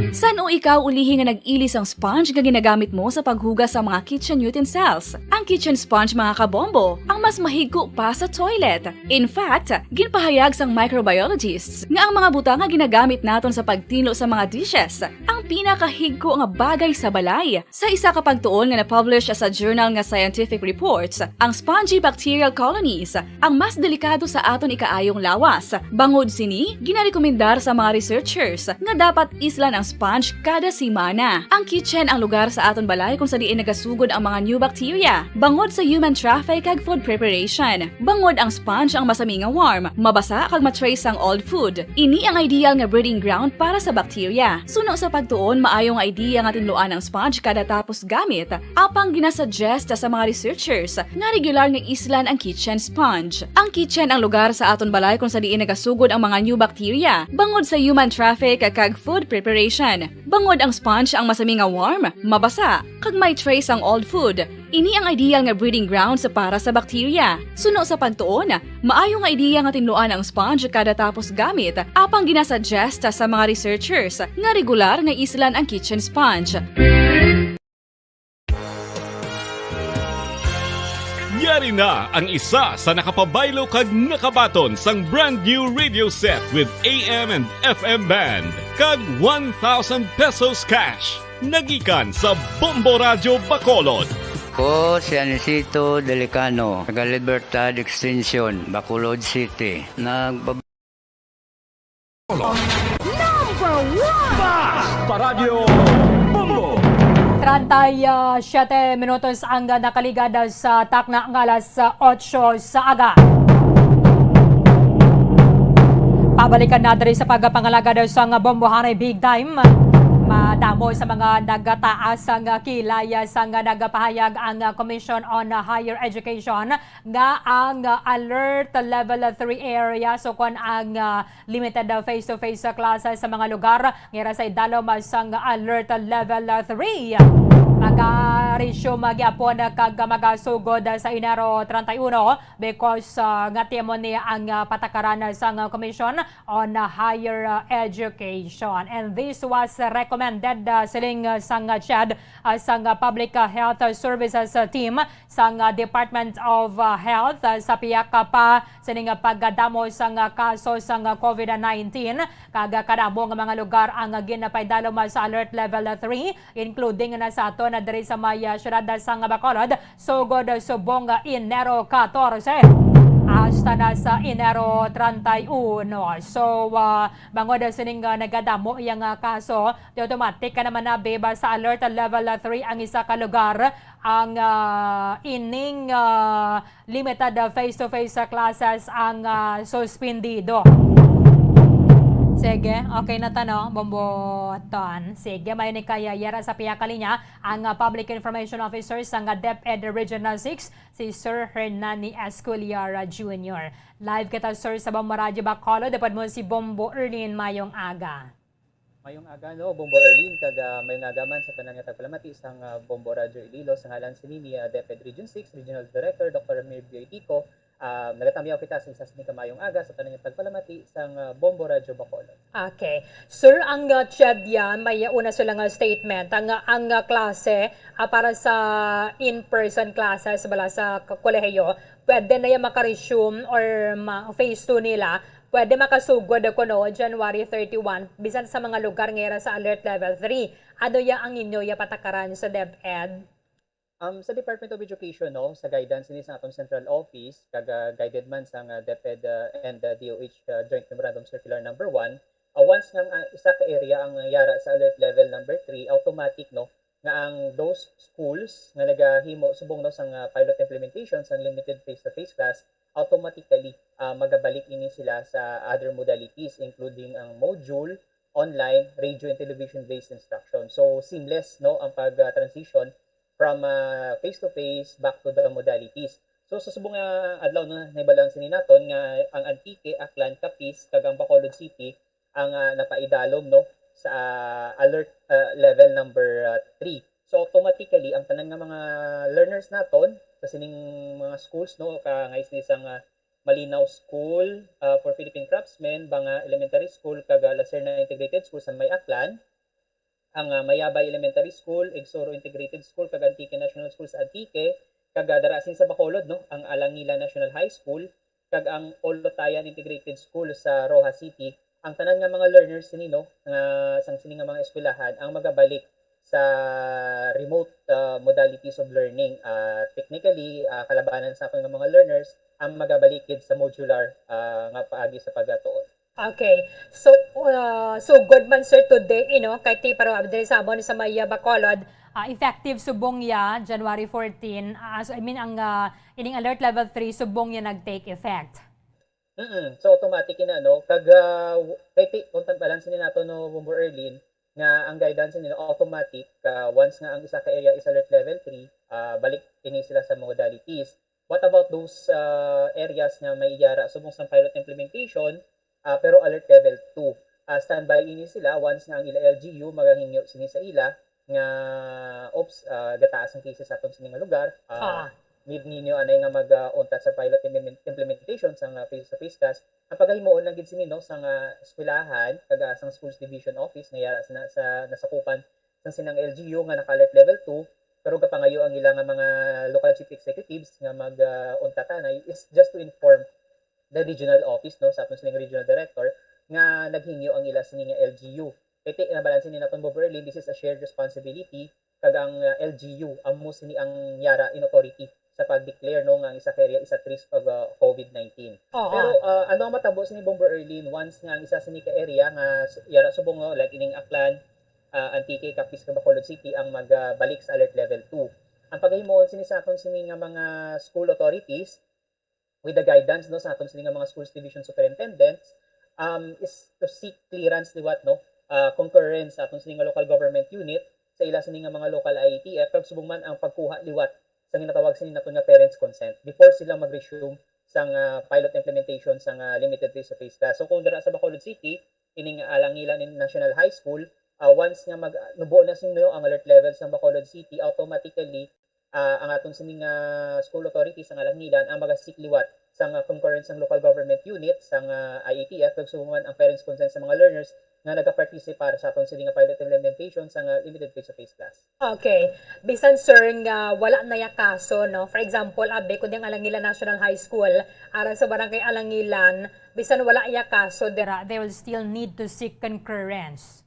San-o ikaw ulihi nga nag-ili sang sponge nga ginagamit mo sa paghugas sa mga kitchen utensils? Ang kitchen sponge, mga kabombo, ang mas mahigko pa sa toilet. In fact, ginpahayag sang microbiologists nga ang mga butang nga ginagamit naton sa pagtinlo sa mga dishes ang pinakahigko nga bagay sa balay. Sa isa ka pagtuon nga na-publish sa journal nga Scientific Reports, ang spongy bacterial colonies ang mas delikado sa aton ikaayong lawas. Bangod sini, ginarekomendar sa mga researchers nga dapat islan ang sponge kada semana. Ang kitchen ang lugar sa aton balay kung sa diin nagasugod ang mga new bacteria, bangod sa human traffic kag food preparation. Bangod ang sponge ang masami nga warm, mabasa kag ma-trace ang old food. Ini ang ideal nga breeding ground para sa bacteria. Suno sa pagtuon, maayo nga idea nga tinluan ang sponge kada tapos gamit. Apang ginasuggest sa mga researchers nga regular nga islan ang kitchen sponge. Ang kitchen ang lugar sa aton balay kung sa diin nagasugod ang mga new bacteria, bangod sa human traffic kag food preparation. Bangod ang sponge ang masami nga warm, mabasa, kag may trace ang old food. Ini ang ideal nga breeding grounds para sa bacteria. Suno sa pagtuon, maayo nga idea nga tinluan ang sponge kada tapos gamit, apang ginasuggest sa mga researchers nga regular nga islan ang kitchen sponge. Yari na ang isa sa nakapabaylo kag nakabaton sang brand new radio set with A M and F M band kag one thousand pesos cash. Nagikan sa Bombo Radyo Bacolod. Ako si Anisito Delicano, taga Libertad Extension, Bacolod City. Nagpab- Number one! Basta Radyo Bombo! Treinta y siete minutos ang nakaligad sa takna nga alas otso sa aga. Pabalikan na diri sa pagpangalagad sang Bombo Hanay Big Time. Madamo sa mga nagataas ang kilay sang nagapahayag ang Commission on Higher Education nga ang alert level three area, so kon ang limited face-to-face classes sa mga lugar nga ira sa idalom sang alert level three, maga-resume gyapon kag magasugod sa Enero treinta y uno because, ah, nga timo ni ang, ah, patakaran sang Commission on Higher, ah, Education. And this was recommended, ah, siling, ah, sang, ah, CHED, ah, sang, ah, Public, ah, Health Services, ah, Team sang, ah, Department of, ah, Health, ah, sa pihak, ah, pa sining, ah, pagdamo sang, ah, kaso sang, ah, COVID nineteen, kag, ah, kadamo nga mga lugar ang, ah, ginapaidalom, ah, sa Alert Level three, including na sa aton, ah, diri sa may, ah, siyudad, ah, sang Bacolod, sugod, ah, subong, ah, Enero catorce hasta na sa Enero treinta y uno. So, ah, bangod, ah, sining, ah, nagadamo yang, ah, kaso, di automatic ka naman na, babe, ah, sa Alert Level three ang isa ka lugar, ang, ah, ining, ah, limited, ah, face-to-face, ah, classes ang, ah, suspindido. Sige, okay na ta, no? Bomboton. Sige, may ni kaya yara sa pihak linya ang, ah, Public Information Officer sang, ah, DepEd Regional six, si Sir Hernani Esculiara Junior. Live kita, sir, sa Bombo Radyo Bacolod. Dapat mo si Bombo Erlin, mayong aga. Mayong aga, no, Bombo Erlin, kag, ah, mayong aga man sa tanan nga tagpalamati sang, ah, Bombo Radyo Iloilo. Sa ngalan sini ni, ah, DepEd Region six Regional Director Doctor Ramir Bioy Tico, ah, nagatamyaw kita sa isa sini ka mayong aga sa tanan nga tagpalamati sang, ah, Bombo Radyo Bacolod. Okay. Sir, ang, ah, CHED yan, may una sila nga statement. Ang, ang, ah, klase, ah, para sa in-person classes bala sa k- kolehiyo, pwede na yan maka-resume or ma- phase two nila. Pwede makasugod kuno January thirty-one, bisan sa mga lugar nga ira sa Alert Level three. Ano ya ang inyo ya patakaran sa DepEd? Um, sa Department of Education, no, sa guidance ni sa atong central office, kag, ah, guided man sa nga DepEd, ah, and, ah, DOH, ah, Joint Memorandum Circular number one, ah, once nga ang, ah, isa ka area ang yara sa alert level number three, automatic, no, nga ang those schools nga nagahimo subong, no, sang, ah, pilot implementation sang limited face-to-face class, automatically, ah, magabalik ini sila sa other modalities, including ang module, online, radio, and television-based instruction. So, seamless, no, ang pag-transition from, ah, face-to-face back to the modalities. So, sa subong nga adlaw, no, nahibaluan sini naton nga ang Antique, Aklan, Capiz, kag ang Bacolod City ang, ah, napaidalom, no, sa, ah, alert, ah, level number, ah, three. So, automatically, ang tanan nga mga learners naton sa sining mga schools, no, ka nga isini sang, ah, Malinaw School, ah, for Philippine Craftsmen, Banga Elementary School, kag, ah, Lacerna Integrated School sa may Aklan, ang, ah, Mayabay Elementary School, Igsoro Integrated School, kag Antique National School sa Antique, kag, ah, dara sini sa Bacolod, no, ang Alangila National High School, kag ang Olotayan Integrated School sa Roxas City. Ang tanan nga mga learners sini, no, nga sang sini nga mga eskwelahan ang magabalik sa remote, ah, modalities of learning. Ah, technically, ah, kalabanan sa akon nga mga learners ang magabalik gid sa modular, ah, nga paagi sa pagatuon. Okay. So, uh, so good man, sir, today, you know, kay ti pero diri sa amon sa may, uh, Bacolod, uh, effective subong ya January fourteen. Uh, so, I mean, ang, uh, ining alert level three subong ya nag-take effect. Mm. So, automatic ina, no? Kag, ah, w- kay ti, kung tampalan sini nato, no, Bombo Erlin, nga ang guidance nila automatic, ah, once nga ang isa ka area is alert level three, ah, balik ini sila sa modalities. What about those, ah, areas nga may iyara subong sa pilot implementation, ah, pero alert level two? Ah, standby ini sila once nga ang ila L G U magahingyo sini sa ila nga, oops, ah, gataas ang cases sa aton sini nga lugar. Ah, Ah. Need ninyo anay nga mag, ah, untat sa pilot implement- implementation sa nga face-to-face class. Ang pagahimuon lang gid sini, no, sa nga eskwelahan, kag, ah, sang schools division office nga yara sa, sa nasakupan sang sinang L G U nga naka-alert level two, pero gapangayo ang ila nga mga local chief executives nga mag, ah, untat anay is just to inform the regional office, no, sa aton sining regional director nga naghingyo ang ila sini nga L G U. Kay ti, nabalan sini naton, Bombo Erlin, this is a shared responsibility kag ang, ah, L G U, amo sini ang yara in authority sa pag-declare, no, nga ang isa ka area is at risk of, ah, COVID nineteen. Oo. Pero, ah, ano ang matabo sini, Bomber Erlin, once nga ang isa sini ka area nga s-, yara subong, no, like ining Aklan, ah, Antique, Capiz, kag Bacolod City ang magbalik sa alert level two? Ang pagahimuon sini sa aton sini nga mga school authorities, with the guidance, no, sa aton sini nga mga schools division superintendents, um, is to seek clearance liwat, no, ah, concurrence sa aton sini nga local government unit, sa ila sini nga mga local I E T F, kag subong man ang pagkuha liwat sa ginatawag sini naton nga parents' consent before sila mag-resume sang, ah, pilot implementation sang, ah, limited face-to-face class. So kung dira sa Bacolod City, ining alangilan in National High School, ah, once nga mag-, nubo na sinyo ang alert level sa Bacolod City, automatically, ah, ang aton sini nga school authorities, ang alangilan, ang maga-seek liwat sang, ah, concurrence sang local government unit, sang, ah, I E T F, kag subong man ang parents' consent sa mga learners nga nagapartisipar sa aton sini nga pilot implementation sang, ah, limited face-to-face class. Okay. Bisan, sir, nga wala na ya kaso, no? For example, abi, kundi ang Alangilan National High School, ara sa Barangay Alangilan, bisan wala ya kaso dira, they will still need to seek concurrence.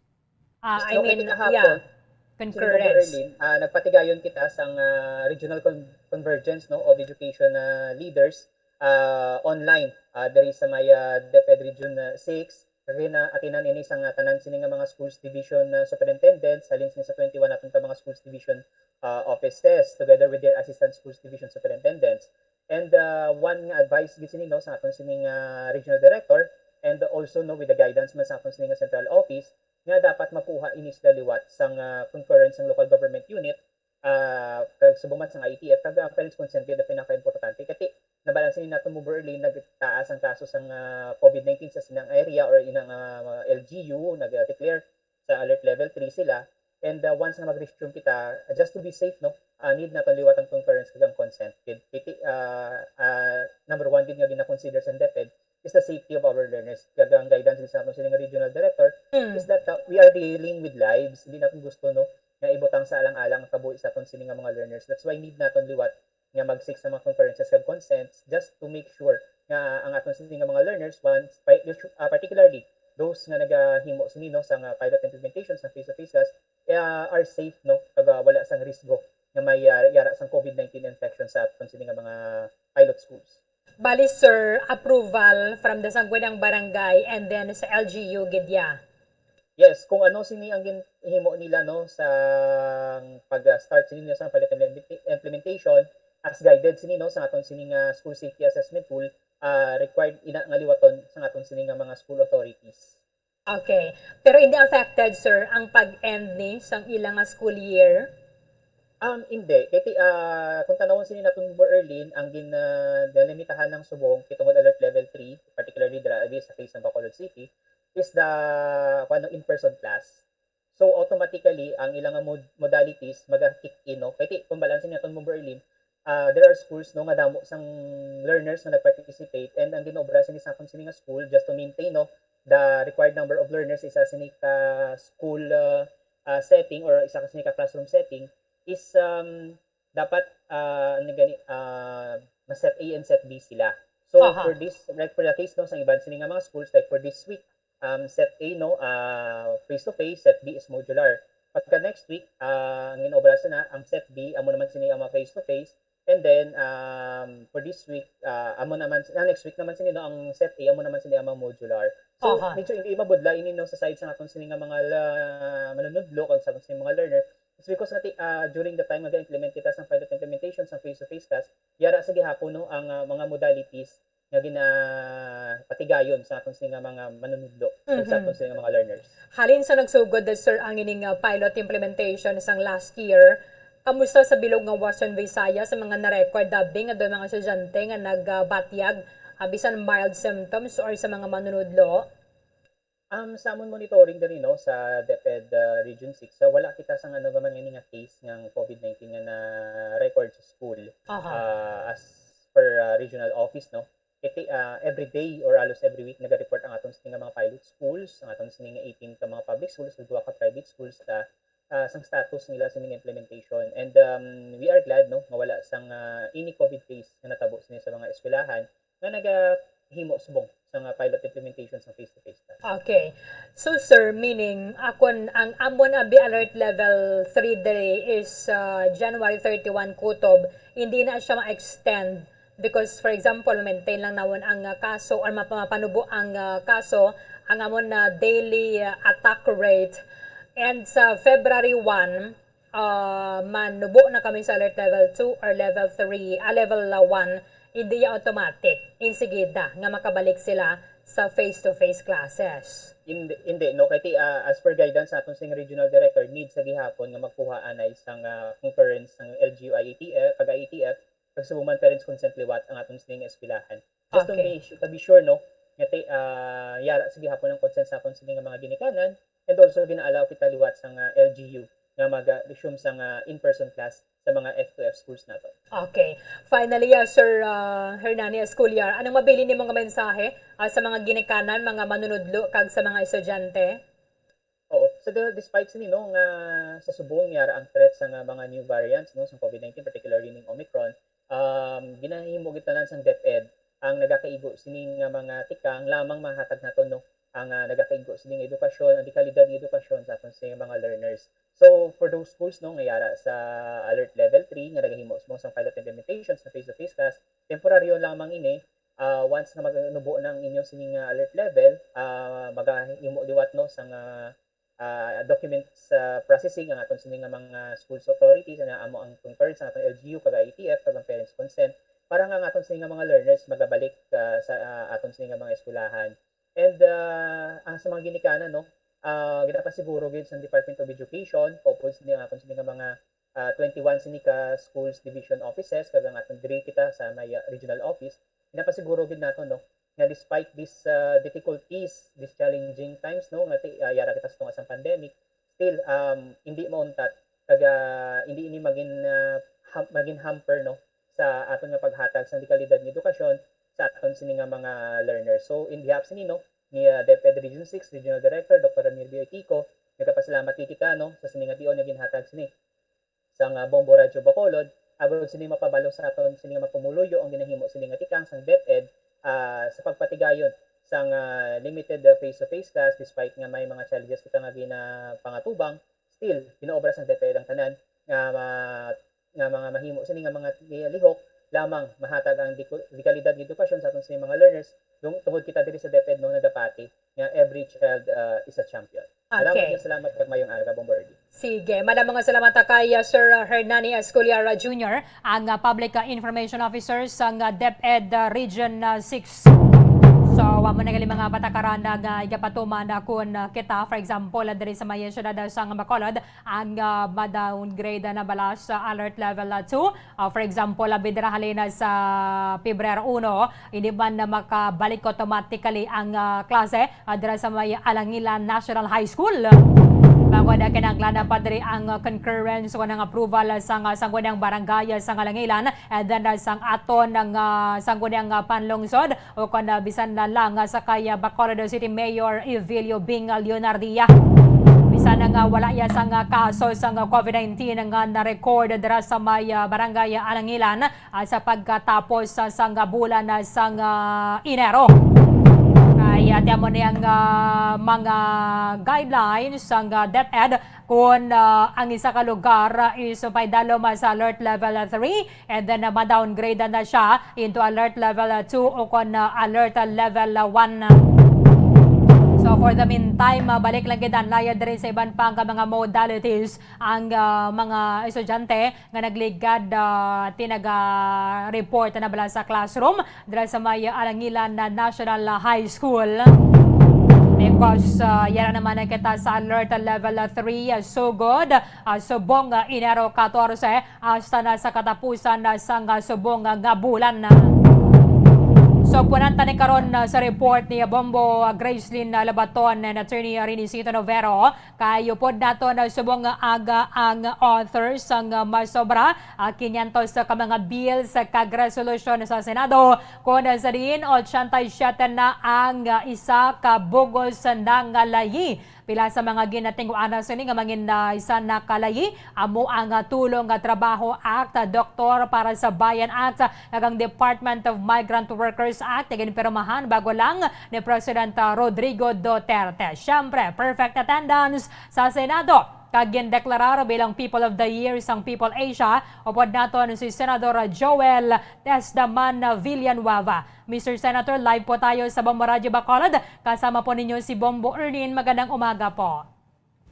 Ah, I Yes, no, kay mean, kahapon, yeah. Sini Bomber Concurrence. Erlin, ah, nagpatigayon kita sang, ah, regional con-, convergence, no, of education, ah, leaders, ah, online, ah, diri sa may, ah, DepEd Region, ah, six. Kag gina-atinan ini sang, ah, tanan sini nga mga schools division, ah, superintendents, halin sini sa twenty-one naton ka mga schools division, ah, offices, together with their assistant schools division superintendents. And, ah, one nga advice gid sini, no, sa aton sini nga regional director, and also, no, with the guidance man sa aton sini nga central office, nga dapat makuha ini sila liwat sang, ah, concurrence sang local government unit, ah, kag subong man sang I E T F, kag ang parents' consent gid ang pinakaimportante. Kati, nabalan sini naton, Bomber Erlin, nagtaas ang kaso sang, ah, COVID nineteen sa sinang area or inang, ah, mga L G U, nag-declare sa alert level three sila. And, ah, once nga mag-resume kita, ah, just to be safe, no, ah, need naton liwat ang concurrence kag ang consent. Kay, kay, ah, ah, number one gid nga gina-consider sa DepEd is the safety of our learners. Kag ang guidance gid sa aton sini nga regional director Mm. is that, uh, we are dealing with lives. Hindi naton gusto, no, nga ibutang sa alang-alang ang kabuhi sa aton sini nga mga learners. That's why need naton liwat nga mag-seek sa mga concurrences kag consents just to make sure nga ang aton sini nga mga learners, once, pa-, uh, particularly those nga nagahimo sini, no, sa nga pilot implementation sa face-to-face class, uh, are safe, no, kag, uh, wala sang risgo nga may, uh, yara sang COVID nineteen infection sa aton sini nga mga pilot schools. Bali, sir, approval from the Sangguniang Barangay and then sa L G U gid ya. Yes, kung ano sini ang ginhimo nila, no, sa pag-start sini, no, sa pilot implementa-, implementation, as guided sini, no, sa aton sini nga school safety assessment tool, ah, required ina nga liwaton sa aton sini nga mga school authorities. Okay. Pero hindi affected, sir, ang pag-end ni sang ila nga school year? Um, hindi. Kay ti-, ah, kung tanawon sini naton, Bomber Erlin, ang gin-, ah, delimitahan ng subong kay tungod alert level three, particularly dira abi sa case ng Bacolod City, is the, kuwan, no, in-person class. So, automatically, ang ilang mod-, modalities maga-kick in, no? Kay ti-, kung balansin naton, Bomber Erlin, ah, there are schools, no, nga damo sang learners nga nag-participate, and ang ginaobra sini sa akon sini nga school, just to maintain, no, the required number of learners isa sini ka school, ah, ah, setting or isa ka sini ka classroom setting is, um, dapat, ah, ano gani, ah, ma-set A and set B sila. So, Aha. for this, like, for the case, no, sa iban sini nga mga schools, like, for this week, um, set A, no, ah, face-to-face, set B is modular. Pagka next week, ah, ang ginobra sa na, ang set B, amo naman sini ang mga face-to-face. And then, um, for this week, ah, amo naman, ah, next week naman sini, no, ang set A, amo naman sini ang mga modular. So, Aha. medyo hindi mabudla ini, no, sa side sa aton sini nga mga la-, manunudlo, kag sa aton sini mga learner. It's because nga ti-, ah, during the time nga ga-implement kita sa pilot implementation sa face-to-face class, yara sa gihapon, no, ang, ah, mga modalities nga ginapatigayon sa aton sini nga mga manunudlo kag sa Mhm. aton sini nga mga learners. Halin sa nagsugod, sir, ang ining, ah, pilot implementation sang last year, kamusta sa bilog nga Western Visayas sa mga na-record dabi nga daw mga estudyante nga nagbatyag, ah, bisan mild symptoms or sa mga manunudlo? Um, sa amon monitoring diri, no, sa DepEd, ah, Region six, sa wala kita sang ano naman nga ni nga case ng COVID nineteen nga na-record sa school, Aha. ah, as per, ah, regional office, no. Iti, ah, every day or halos every week naga-report ang aton sini nga mga pilot schools, ang aton sini nga eighteen ka mga public schools, ug duha ka private schools sa, ah, sang status nila sa mga implementation. And, um, we are glad, no, nga wala sang, ah, any COVID case nga natabo sini sa mga eskwelahan nga nagahimo subong sa nga pilot implementation sa face-to-face class. Okay. So, sir, meaning, akon, ang amon abi alert level three diri is, ah, January thirty-one kutob, hindi na siya ma-extend because, for example, ma-maintain lang nawon ang, ah, kaso or mapa-, mapanubo ang, ah, kaso, ang amon na daily, ah, attack rate. And sa February one, ah, manubo na kami sa alert level two or level three, ah, level, ah, one, hindi ya automatic, insigida nga makabalik sila sa face-to-face classes. Hindi, hindi, no? Kay ti-, ah, as per guidance sa aton sing regional director, need sa gihapon nga magkuha anay sang, ah, concurrence sang L G U I A T F, kag I A T F, kag subong man parents consent liwat ang aton sining eskwelahan. Just to Okay. be su-, to be sure, no, nga ti-, ah, yara sa gihapon ang consent sa aton sini nga mga ginikanan, and also gina-allow kita liwat sang, ah, L G U nga mag-resume sang, ah, in-person class sa mga F two F schools nato. Okay. Finally, ah, Sir, ah, Hernani Esculiar, anong mabilin nimo nga mensahe, ah, sa mga ginikanan, mga manunudlo, kag sa mga estudyante? Oo. So, the, despite sini, no, nga sa subong yara ang threat sa nga mga new variants, no, sa COVID nineteen, particularly ning Omicron, um, ginahimo gid tanan sang DepEd ang nagakaigo sini nga mga tikang lamang mahatag naton, no, ang, ah, nagakaigo sini nga edukasyon, ang dekalidad nga edukasyon sa aton sini nga mga learners. So, for those schools, no, nga yara sa alert level three nga nagahimo subong sang pilot implementations nga face-to-face class, temporaryo lamang ini, ah, once nga magnubo na ang inyo sini nga alert level, ah, magahimo liwat, no, sang, ah, documents, ah, processing ang aton sini nga mga schools authorities, nga amo ang concurrence sa aton L G U, kag I A T F, kag ang parents consent, para nga ang aton sini nga mga learners magabalik, ah, sa, ah, aton sini nga mga eskwelahan. And, ah, ang sa mga ginikanan, no, ah, ginapasiguro gyud sa Department of Education, kaupod sini ang aton sini nga mga ah, twenty-one sini ka schools division offices, kag ang aton diri kita sa may, ah, regional office, ginapasiguro gid nato, no, nga despite these, ah, difficulties, these challenging times, no, nga ti-, ah, yara kita sa tunga sang pandemic, still, um, hindi mauntat, kag, ah, hindi ini magin, ah, ham-, magin hamper, no, sa aton nga paghatag sang dekalidad nga edukasyon sa aton sini nga mga learners. So, in behalf sini, no, ni, ah, DepEd Region six Regional Director, Doctor Ramil Biotico, nagapasalamat gid kita, no, sa sini nga tion nga ginhatag sini sang, ah, Bombo Radyo Bacolod, agod sini mapabalo sa aton sini nga mga pumuluyo ang ginahimo sini nga tikang sang DepEd, ah, sa pagpatigayon sang, ah, limited, ah, face-to-face class, despite nga may mga challenges kita nga ginapangatubang, still ginaobra sang DepEd ang tanan nga ma-, nga mga mahimo sini nga mga lihok lamang mahatag ang diku-, dekalidad nga edukasyon sa aton sini mga learners, dung-, tungod kita diri sa DepEd, no, nagapati nga every child, ah, is a champion. Salamat Okay. nga salamat kag mayong aga, Bombo Erdi. Sige, madamo nga salamat ta kay, ah, Sir, ah, Hernani Esculiar, ah, Junior, ang, ah, Public, ah, Information Officer sang, ah, DepEd, ah, Region, ah, six. So, wa mo na gali mga patakaran nga igapatuman, ah, kun, ah, kita, for example, ah, diri sa may siyudad, ah, sang Bacolod, ang, ah, ma-downgrade na bala sa alert level, ah, two. Ah, for example, labi dira halin sa Pebrero uno, hindi man na makabalik automatically ang, ah, klase, ah, dira sa may Alangilan National High School. Bangod na kinahanglan na pa diri ang, ah, concurrence o ang approval sang, ah, sangguniang barangay, ah, sang Alangilan, and then, ah, sang aton nga, ah, sangguniang, ah, panlungsod, o kon, ah, bisan na lang, ah, sa kay, ah, Bacolod City Mayor Evilio Bing Leonardia. Bisan na nga wala ya sang, ah, kaso sang, ah, COVID nineteen nga na-record dira sa may, ah, barangay, ah, Alangilan, ah, sa pagkatapos, ah, sang, ah, bulan, ah, sang, ah, Enero. Ay, ah, ti amo ni ang, ah, mga guidelines sang, ah, DepEd. Kon, ah, ang isa ka lugar, ah, is paidalom, ah, sa alert level, ah, three, and then, ah, ma-downgrade na siya into alert level, ah, two o kon, ah, alert, ah, level, ah, one. So, for the meantime, ah, balik lang gid anay diri sa iban pa nga mga modalities ang, ah, mga estudyante nga nagligad, ah, tinaga-report na bala sa classroom dira sa may Alangilan National High School. Because, ah, yara naman na kita sa alert level three, ah, sugod, ah, subong, ah, Enero katorse hasta na sa katapusan, ah, sang, ah, subong, ah, nga bulan. So, punan ta ni karon, ah, sa report ni Bombo, ah, Gracelyn, ah, Labaton and Attorney Renisito Novero. Kay upod naton subong nga aga ang author sang masobra, ah, kinyantos ka mga bills kag resolusyon sa Senado, kon sa diin ochenta y siete na ang, ah, isa ka bug-os na nga layi Pila sa mga ginatinguanan sini nga mangin, ah, isa na kalayi, amo ang, ah, Tulong nga Trabaho Act, ah, Doktor para sa Bayan Act, ah, kag ang Department of Migrant Workers Act nga ginpirmahan bago lang ni President, ah, Rodrigo Duterte. Siyempre, perfect attendance sa Senado kag gindeklarar bilang People of the Year sang People Asia, upod naton si Senador Joel Tesdaman Villanueva. Mister Senator, live po tayo sa Bombo Radyo Bacolod. Kasama po ninyo si Bombo Erlin. Magandang umaga po.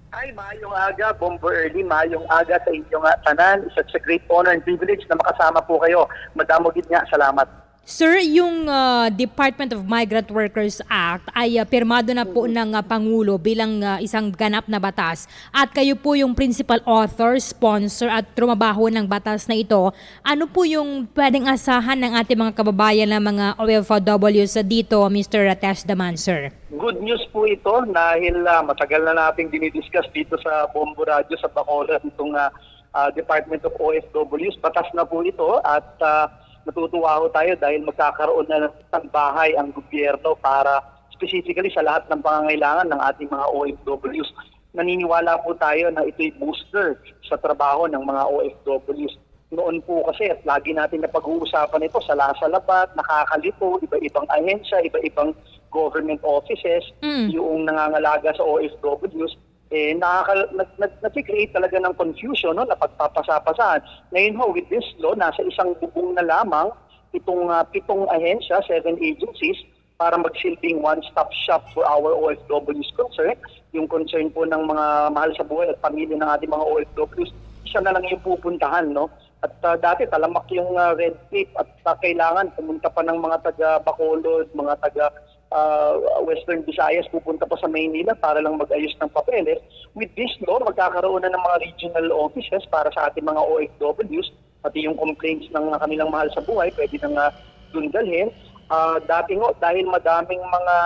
Ay, maayong aga, Bombo Erlin. Maayong aga sa inyo nga tanan. It's such a great honor and privilege na makasama po kayo. Madamo gid nga salamat. Sir, yung, ah, Department of Migrant Workers Act ay, ah, pirmado na po ng, ah, Pangulo bilang, ah, isang ganap na batas. At kayo po yung principal author, sponsor at trumabaho ng batas na ito. Ano po yung pwedeng asahan ng ating mga kababayan na mga O F Ws dito, Mister Tesdaman, sir? Good news po ito dahil, ah, matagal na nating dinidiscuss dito sa Bombo Radyo sa Bacolod itong, ah, ah, Department of O F Ws. Batas na po ito at, ah, natutuwa ho tayo dahil magkakaroon na ng isang bahay ang gobyerno para specifically sa lahat ng pangangailangan ng ating mga O F Ws. Naniniwala po tayo na ito'y booster sa trabaho ng mga O F Ws. Noon po kasi, at lagi natin napag-uusapan ito, sa Lasa Labat, nakakalito, iba-ibang ahensya, iba-ibang government offices, Mm. yung nangangalaga sa O F Ws, eh, nakaka-, nag-, nag-, nag-create talaga ng confusion, no, na pagpapasa-pasahan. Ngayon ho, with this law, nasa isang bubong na lamang itong, ah, pitong ahensya, seven agencies, para magsilbing one-stop shop for our O F Ws concern. Yung concern po ng mga mahal sa buhay at pamilya ng ating mga O F Ws, isa na lang yung pupuntahan, no? At, ah, dati talamak yung, ah, red tape at, ah, kailangan pumunta pa ng mga taga Bacolod, mga taga, ah, Western Visayas, pupunta pa sa Maynila para lang mag-ayos ng papeles. With this law, magkakaroon na ng mga regional offices para sa ating mga O F Ws, pati yung complaints ng kanilang mahal sa buhay, pwede na nga dun dalhin. Ah, dati ho, dahil madaming mga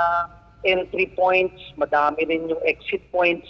entry points, madami rin yung exit points,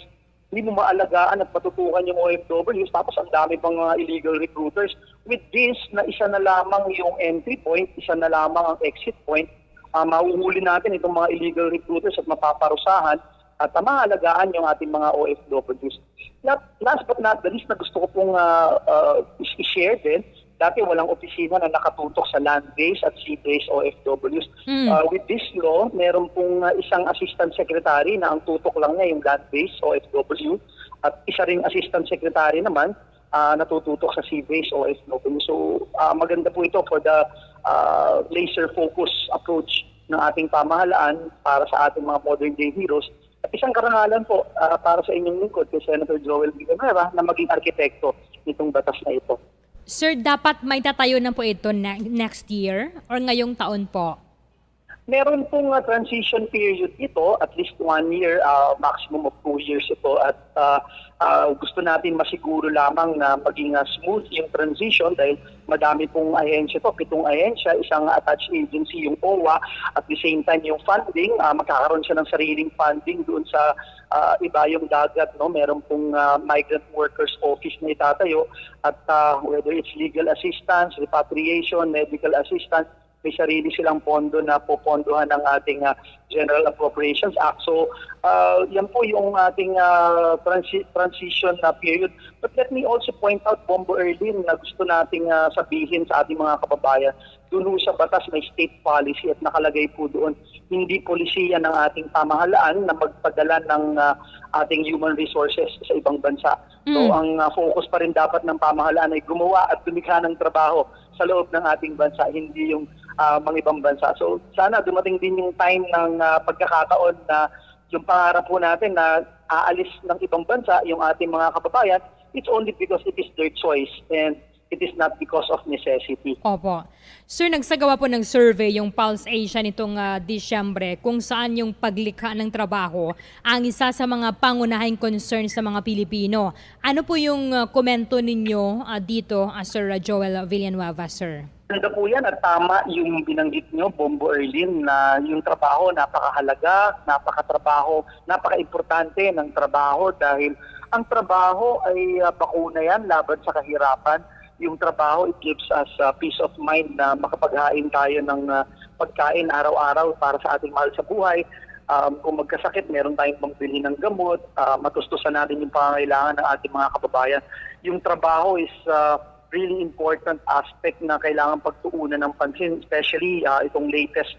hindi mo maalagaan at matutukan yung O F Ws, tapos ang dami pang mga illegal recruiters. With this, na isa na lamang yung entry point, isa na lamang ang exit point, ah, mahuhuli natin itong mga illegal recruiters at mapaparusahan at, ah, maalagaan yung ating mga O F Ws. La-, last but not the least na gusto ko pong, ah, ah, is-, i-share din, dati walang opisina na nakatutok sa land-based at sea-based O F Ws. Mm. Ah, with this law, meron pong, ah, isang assistant secretary na ang tutok lang niya yung land-based O F W at isa ring assistant secretary naman, ah, natututok sa sea-based O F W. So, ah, maganda po ito for the, ah, laser focus approach ng ating pamahalaan para sa ating mga modern day heroes. At isang karangalan po, ah, para sa inyong lingkod, kay Senator Joel Villanueva, na maging arkitekto nitong batas na ito. Sir, dapat may tatayo na po ito ne-, next year or ngayong taon po? Meron pong, ah, transition period ito, at least one year, ah, maximum of two years ito. At, ah, ah, gusto natin masiguro lamang na maging, ah, smooth yung transition dahil madami pong ahensya to, pitong ahensya, isang attached agency yung O W A. At the same time, yung funding, ah, magkakaroon siya ng sariling funding doon sa, ah, Ibayong Dagat, no? Meron pong, ah, migrant workers office na itatayo at, ah, whether it's legal assistance, repatriation, medical assistance, may sarili silang pondo na popondohan ng ating, ah, General Appropriations Act. So, ah, yan po yung ating, ah, transi-, transition na period. But let me also point out, Bombo Erlin, na gusto nating, ah, sabihin sa ating mga kababayan, doon sa batas may state policy at nakalagay po doon, hindi polisiya ng ating pamahalaan na magpadala ng, ah, ating human resources sa ibang bansa. So, Mm. ang, ah, focus pa rin dapat ng pamahalaan ay gumawa at lumikha ng trabaho sa loob ng ating bansa, hindi yung, ah, mga ibang bansa. So, sana dumating din yung time ng, ah, pagkakataon na yung pangarap po natin na aalis ng ibang bansa yung ating mga kababayan, it's only because it is their choice and it is not because of necessity. Opo. Sir, nagsagawa po ng survey yung Pulse Asia nitong, ah, Disyembre kung saan yung paglikha ng trabaho ang isa sa mga pangunahing concern sa mga Pilipino. Ano po yung, ah, komento ninyo, ah, dito, ah, Sir Joel Villanueva, sir? Maganda po yan at tama yung binanggit nyo, Bombo Erlin, na yung trabaho napakahalaga, napakatrabaho, napakaimportante ng trabaho dahil ang trabaho ay, ah, bakuna yan laban sa kahirapan. Yung trabaho, it gives us, ah, peace of mind na makapaghain tayo ng, ah, pagkain araw-araw para sa ating mahal sa buhay. Um, kung magkasakit, meron tayong pambili ng gamot, ah, matustusan natin yung pangangailangan ng ating mga kababayan. Yung trabaho is, ah, really important aspect na kailangan pagtuunan ng pansin, especially, ah, itong latest,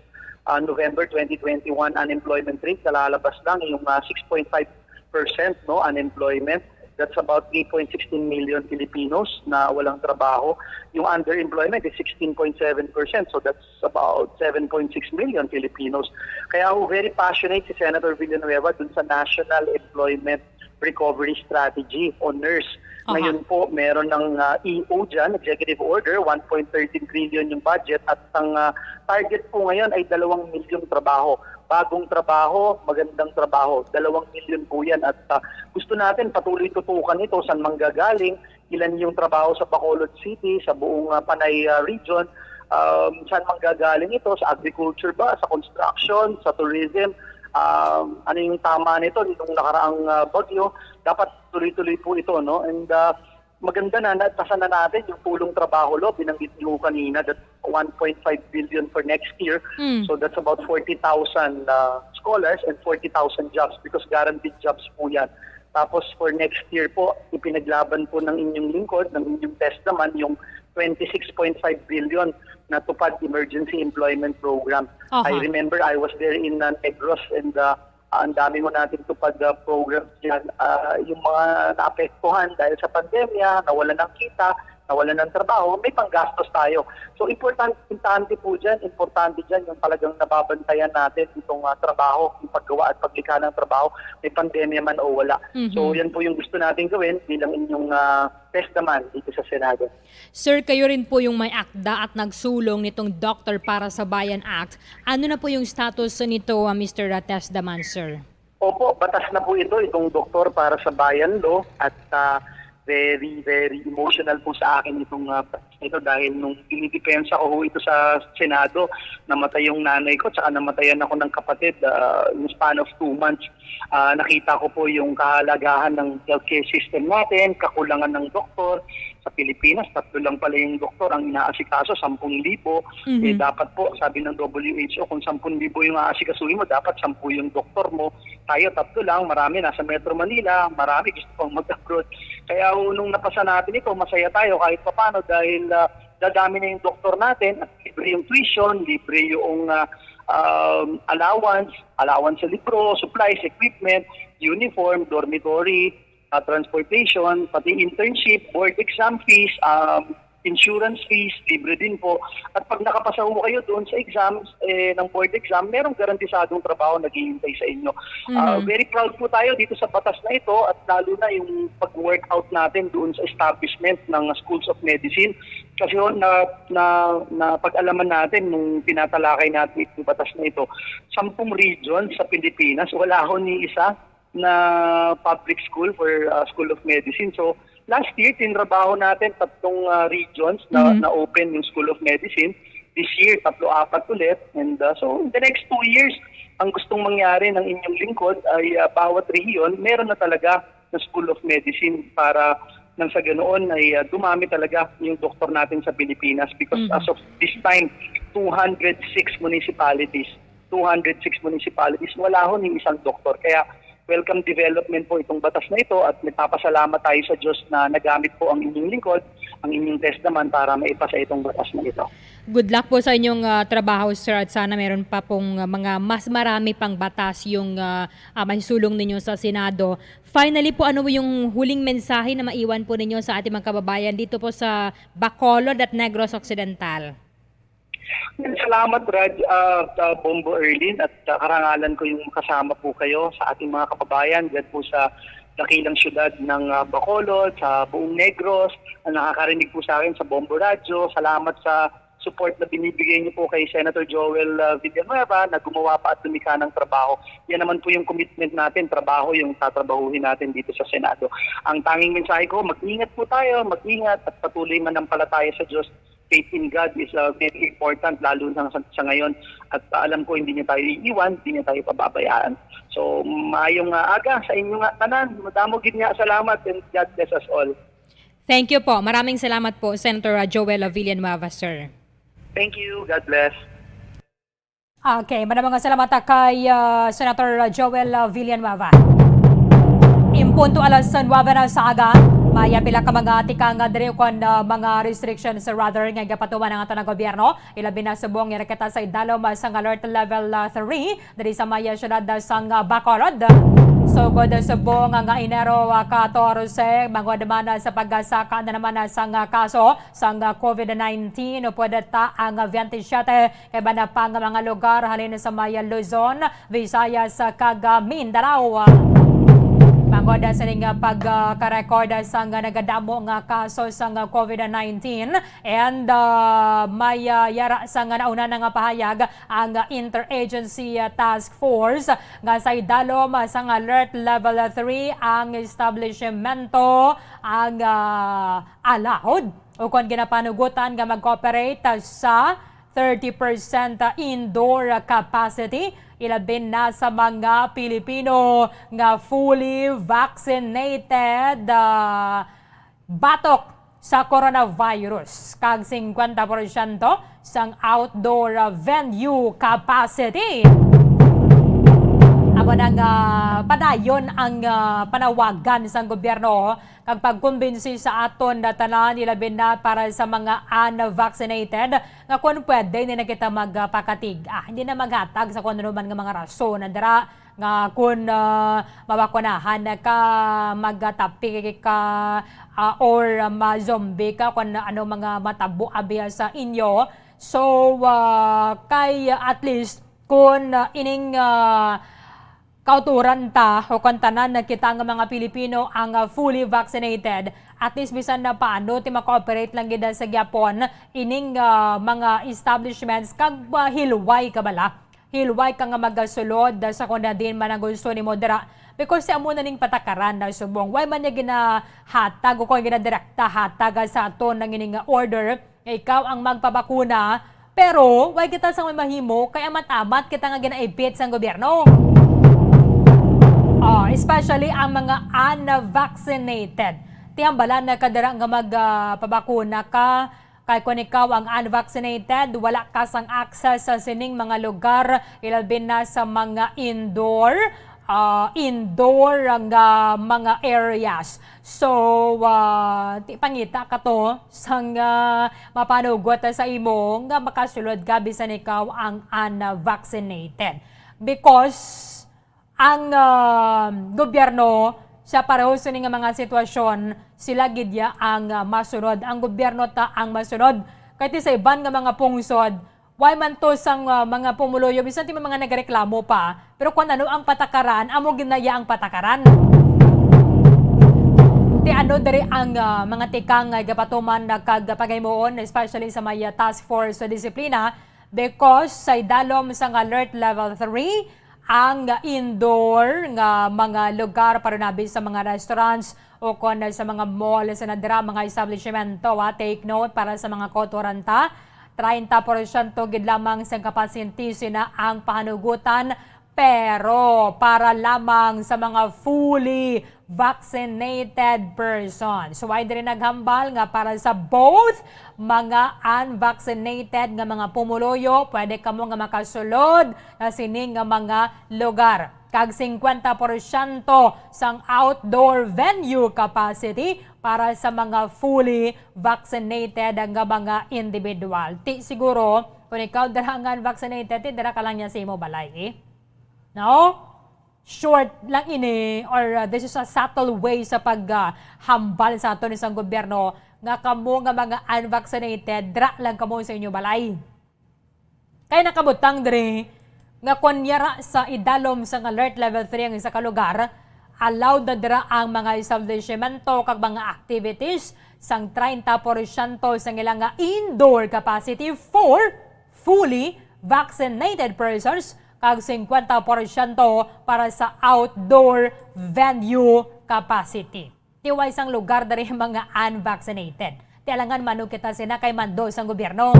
ah, November twenty twenty-one unemployment rate na lalabas lang, yung, ah, six point five percent, no, unemployment. That's about three point sixteen million Filipinos na walang trabaho. Yung underemployment is sixteen point seven percent, so that's about seven point six million Filipinos. Kaya ho, very passionate si Senator Villanueva dun sa National Employment Recovery Strategy o nurse. Aha. Ngayon po, meron ng, ah, E O dyan, executive order, one point thirteen trillion yung budget, at ang, ah, target po ngayon ay dalawang milyong trabaho. Bagong trabaho, magandang trabaho. Dalawang milyon po yan, at, ah, gusto natin patuloy tutukan ito, saan manggagaling, ilan yung trabaho sa Bacolod City, sa buong, ah, Panay, ah, region, um, saan manggagaling ito, sa agriculture ba, sa construction, sa tourism, um, ano yung tama nito nitong nakaraang, ah, bagyo. Dapat tuloy-tuloy po ito, no? And, ah, maganda na, natasan na natin yung tulong trabaho law, binanggit niyo kanina, that one point five billion for next year. Mm. So that's about forty thousand, ah, scholars and forty thousand jobs, because guaranteed jobs po yan. Tapos for next year po, ipinaglaban po ng inyong lingkod, ng inyong test naman, yung twenty-six point five billion na TUPAD Emergency Employment Program. Aha. I remember I was there in, uh, Negros, and, uh, uh, ang dami mo natin TUPAD, uh, programs dyan. Uh, yung mga naapektuhan dahil sa pandemya, nawalan ng kita, nawalan ng trabaho, may panggastos tayo. So, importante, importante po dyan, importante dyan yung talagang nababantayan natin itong, uh, trabaho, yung paggawa at paglikha ng trabaho, may pandemya man o wala. Mhm. So, yan po yung gusto natin gawin bilang inyong, uh, test naman dito sa Senado. Sir, kayo rin po yung may akda at nagsulong nitong Doktor Para sa Bayan Act. Ano na po yung status nito, ah, Mister Test Daman, sir? Opo, batas na po ito, itong Doktor Para sa Bayan Law, at, ah, very, very emotional po sa akin itong, ah, batas na ito, dahil nung dinidepensa ko ho ito sa Senado, namatay yung nanay ko, tsaka namatayan ako ng kapatid, ah, in span of two months. Ah, nakita ko po yung kahalagahan ng healthcare system natin, kakulangan ng doktor. Sa Pilipinas, tatlo lang pala yung doktor ang inaasikaso, sampung libo. Mhm. Eh, dapat po, sabi ng W H O, kung sampung libo yung aasikasuhin mo, dapat sampu yung doktor mo. Tayo, tatlo lang, marami nasa Metro Manila, marami gusto pang mag-abroad. Kaya ho, nung napasa natin ito, masaya tayo kahit papano dahil, ah, dadami na yung doktor natin at libre yung tuition, libre yung, ah, um, allowance, allowance sa libro, supplies, equipment, uniform, dormitory, ah, transportation, pati internship, board exam fees, um, insurance fees, libre din po. At pag nakapasa ho kayo doon sa exams, eh, ng board exam, merong garantisadong trabaho naghihintay sa inyo. Ah, Mhm. Very proud po tayo dito sa batas na ito, at lalo na yung pag-workout natin doon sa establishment ng Schools of Medicine. Kasi ho, na, na, na pag-alaman natin nung tinatalakay natin itong batas na ito, sampung region sa Pilipinas, wala ho ni isa na public school for, uh, School of Medicine. So, last year, tinrabaho natin tatlong, uh, regions na, Mhm. na open yung School of Medicine. This year, tatlo, apat ulit. And, uh, so, in the next two years, ang gustong mangyari ng inyong lingkod ay, uh, bawat rehiyon, meron na talaga na School of Medicine para nang sa ganoon ay, uh, dumami talaga yung doktor natin sa Pilipinas, because Mhm. as of this time, two hundred six municipalities two hundred six municipalities, wala ho ni isang doktor. Kaya welcome development po itong batas na ito, at nagpapasalamat tayo sa Diyos na nagamit po ang inyong lingkod, ang inyong test naman para maipasa itong batas na ito. Good luck po sa inyong, ah, trabaho, sir, at sana meron pa pong, ah, mga mas marami pang batas yung, ah, ah, maisulong ninyo sa Senado. Finally po, ano yung huling mensahe na maiwan po ninyo sa ating mga kababayan dito po sa Bacolod at Negros Occidental? Salamat, Raj, ah, ah, Bombo Erlin, at, ah, karangalan ko yung kasama po kayo sa ating mga kababayan dyan po sa dakilang syudad ng, ah, Bacolod, sa buong Negros, ang nakakarinig po sa akin sa Bombo Radyo. Salamat sa support na binibigay niyo po kay Senator Joel, ah, Villanueva na gumawa pa at lumikha ng trabaho. Yan naman po yung commitment natin, trabaho yung tatrabahuhin natin dito sa Senado. Ang tanging mensahe ko, mag-ingat po tayo, mag-ingat at patuloy manampalataya sa Diyos. Faith in God is, uh, very important, lalo na sa, sa ngayon. At, uh, alam ko, hindi niya tayo iiwan, hindi niya tayo pababayaan. So, maayong, uh, aga sa inyo nga tanan. Madamo gid nga salamat, and God bless us all. Thank you po. Maraming salamat po, Senator, uh, Joel Villanueva, sir. Thank you. God bless. Okay, madamo nga salamat kay, ah, Senator Joel, ah, Villanueva. In punto alas nuebe na sa aga, may pila ka mga tikang, ah, diri kon, ah, mga restrictions rather nga gapatuman ang aton gobyerno. Ilabi na subong nga kita sa idalom, ah, sang alert level, ah, three diri sa may, ah, siyudad, ah, sang, ah, Bacolod. Sugod, ah, subong nga Enero, ah, katorse, mangod man, ah, sa pagsaka na naman, ah, sang, ah, kaso sang, ah, covid nineteen, upod ta ang, ah, twenty-seven kay bana pa nga mga lugar halin sa may Luzon, Visayas, kag, ah, Mindanao. Mangod sining, ah, pag, ah, ka-record sang, ah, nagadamo nga kaso sang, ah, covid nineteen, and, ah, may, ah, yara sang nauna na nga pahayag ang, ah, Interagency, ah, Task Force nga sa idalom, ah, sang Alert Level three ang establishmento ang, ah, allowed o kon ginapanugutan nga mag-operate sa thirty percent indoor capacity, ilabi na sa mga Pilipino nga fully vaccinated, ah, batok sa coronavirus, kag singkwenta porsyento sang outdoor, ah, venue capacity. Amo na nga padayon ang, ah, panawagan sang gobyerno kag pagkumbinsi sa aton na tanan, ilabi na para sa mga unvaccinated, nga kon pwede, hindi na kita magpakatig. Ah, hindi na maghatag sa kung ano man nga mga rason na dira nga kun, ah, mabakunahan ka, magatapi ka, ah, or ma-zombie ka, kung ano mga matabo abi sa inyo. So, ah, kay at least kun, ah, ining, ah, kauturan ta o kon tanan na kita nga mga Pilipino ang, ah, fully vaccinated, at least bisan na paano ti maka-operate lang gid sa gyapon ining, ah, mga establishments kag, ah, hilway ka bala. Hilway ka nga magasulod sa kung diin man ang gusto nimo dira. Because si amo na ning patakaran na subong. Why man niya ginahatag o kung ginadirekta hatag sa aton ng ining order nga ikaw ang magpabakuna, pero why kita sang may mahimo kay amat-amat kita nga ginaipit sang gobyerno. Oh, especially ang mga unvaccinated. Tihambalan na ka dira nga mag, ah, pabakuna ka, kay kung ikaw ang unvaccinated, wala ka sang access sa sining mga lugar, ilabi na sa mga indoor, ah, indoor nga mga areas. So, ah, ti pangita ka to sang, ah, mapanugot sa imo nga makasulod ka bisan ikaw ang unvaccinated. Because ang, ah, gobyerno sa pareho sini nga mga sitwasyon, sila gid ya ang, ah, masunod. Ang gobyerno ta ang masunod. Kay ti sa iban nga mga pungsod, why man to sang, ah, mga pumuluyo, bisan ti may mga nagreklamo pa, pero kung ano ang patakaran, amo gid na ya ang patakaran. Ti ano diri ang, ah, mga tikang nga gapatuman na kag paghimuon, especially sa may, ah, task force sa disiplina, because sa idalom sang alert level three, ang indoor nga mga lugar, parunabi sa mga restaurants o kon sa mga mall, sa nadira mga establishmento, ha. Take note, para sa mga kauturan ta, treinta porsyento gid lamang sa kapasiti sina ang pahanugutan, pero para lamang sa mga fully vaccinated persons. So, why diri naghambal nga para sa both mga unvaccinated nga mga pumuluyo, pwede kamo nga makasulod na sini nga mga lugar. Kag singkwenta porsyento sang outdoor venue capacity para sa mga fully vaccinated nga mga individual. Ti siguro, kung ikaw dira nga unvaccinated, ti dira ka lang niya sa imo balay, eh. No? Short lang ini, or, uh, this is a subtle way sa pag, uh, hambal sa aton isang gobyerno nga kamo nga mga unvaccinated, dra lang kamo sa inyo balay. Kay nakabutang diri nga kon yara sa idalom sang alert level three ang isa ka lugar, allowed na dira ang mga establishmento kag mga activities sang treinta porsyento sang ilang nga indoor capacity for fully vaccinated persons kag singkwenta porsyento para sa outdoor venue capacity. Ti way sang lugar diri mga unvaccinated. Ti alangan mano kita sina kay mando sang gobyerno.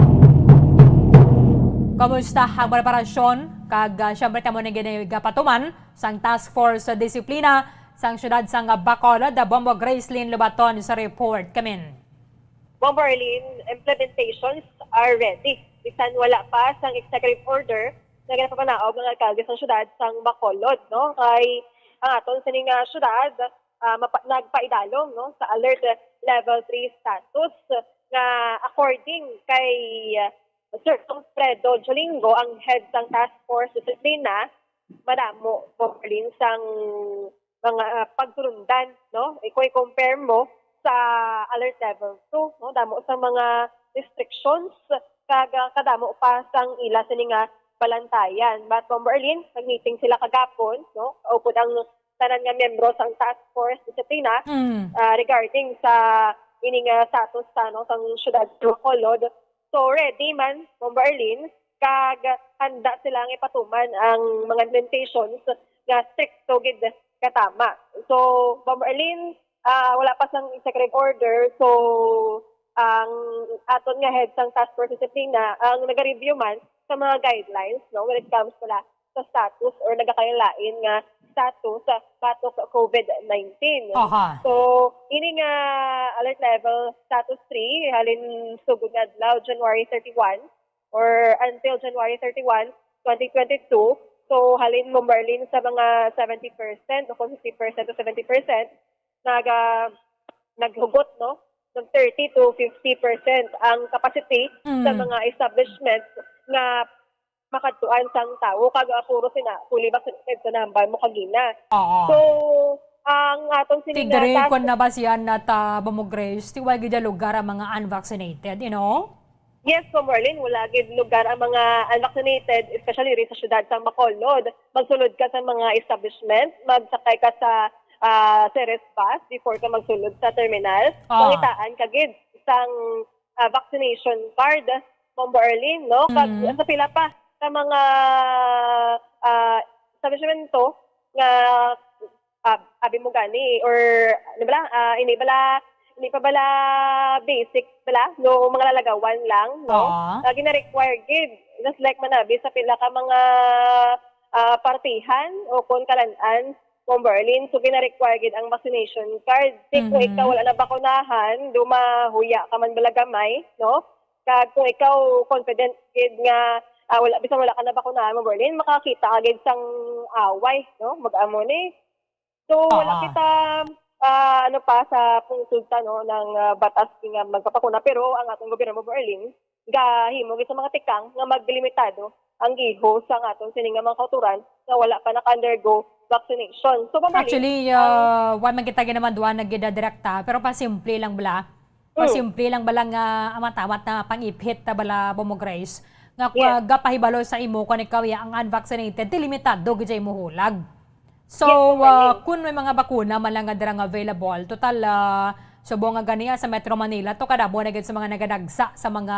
Kumusta ang preparasyon? Kag, ah, syempre, tamo na gini gapatuman sang Task Force sa Disiplina sang Siyudad sang Bacolod, Bombo Gracelyn Lobaton sa report. Kamin. Bombo Arlene, implementations are ready. Bisan wala pa sang executive order, nga ginapamanaog ng alkalde sa siyudad sang Bacolod, no? Kay ang aton sini nga siyudad, ah, mapa-, nagpaidalom, no, sa alert level three status nga according kay, ah, Sir Alfredo Jolingo, ang head sang Task Force Disiplina, madamo, Bomberlin, sang mga, ah, pagsulundan, no? I-, kung i-compare mo sa alert level two, no? Damo sa mga restrictions, kag, ah, kadamo pa sang ila sini nga balantayan. But, Bomberlin, nag-meeting sila kagapon, no? Upod ang tanan nga miyembro sang Task Force Disiplina, Mm. ah, regarding sa ini nga status sa, no, sang siyudad sa Bacolod. So, ready man, Bomberlin, kag handa sila nga ipatuman ang mga implementations nga strikto gid katama. So, Bomberlin, ah, wala pa sang executive order. So, ang aton nga head sang Task Force Disiplina ang naga-review man sa mga guidelines, no, when it comes pala sa status or nagakalain-lain nga status sa batok COVID nineteen. Aha. So, ini nga alert level status three, halin sugod nga adlaw, January thirty-one, or until January thirty-one, twenty twenty-two. So, halin, Bomberlin, sa mga seventy percent o kung fifty percent to seventy percent, naga-, naghugot, no? Nag thirty to fifty percent ang capacity sa Mm. mga establishments nga makadtuan sang tawo, kag, ah, puro sina fully vaccinated sa nahambal mo kagina. Oo. So, ang aton sini Tigre, nga task kon nabasihan na ta, Bombo Grace, ti way gid lugar ang mga unvaccinated, you know? Yes, Bomberlin, wala gid lugar ang mga unvaccinated, especially rin sa siyudad sa Bacolod. Magsulod ka sa mga establishment, magsakay ka sa, ah, Ceres bus before ka magsulod sa terminal. Ah. Pangitaan ka gid sang, ah, vaccination card, Bombo Arlene, no? Kag Mm. sa pila pa sa mga, ah, establishmento nga, ah, abi mo gani, or, ano bala, ah, ini bala, ini pa bala basic bala, no, mga lalagawan lang, no? Ah. Ah, gina-require gid, just like manabi sa pila ka mga, ah, partihan o kon kalan-an, Bombo Arlene, so gina-require gid ang vaccination card. Ti kung Mhm. ikaw wala nabakunahan, do mahuya ka man bala gamay, no? Kag kung ikaw confident gid nga, ah, wala, bisan wala ka nabakunahan, Bombo Arlene, makakita ka gid sang away, no? Mag-amo ni. So, wala Ah. kita, ah, ano pa sa pungsulta, no, ng, ah, batas nga magpapakuna, pero ang atong gobyerno, Bombo Arlene, gahimo gid sa mga tikang nga maglimitado ang giho sa aton sini nga mga kauturan nga wala pa naka-undergo vaccination. So, Bombo Arlene, Actually, ang ah, wa man kita ginamanduan na gid direkta, pero pasimple lang bala. Mm. Pasimple lang bala nga amat-amat na pang-iphit ta bala, Bombo Grace, nga Yes. gapahibalo sa imo kon ikaw ya ang unvaccinated, ti limitado gid sa imo hulag. So, Yes, ah, Bombo Arlene. Kun may mga bakuna man lang nga dira nga available, total, ah, subong nga gani, ah, sa Metro Manila, to kadamo na gid sa mga nagadagsa sa mga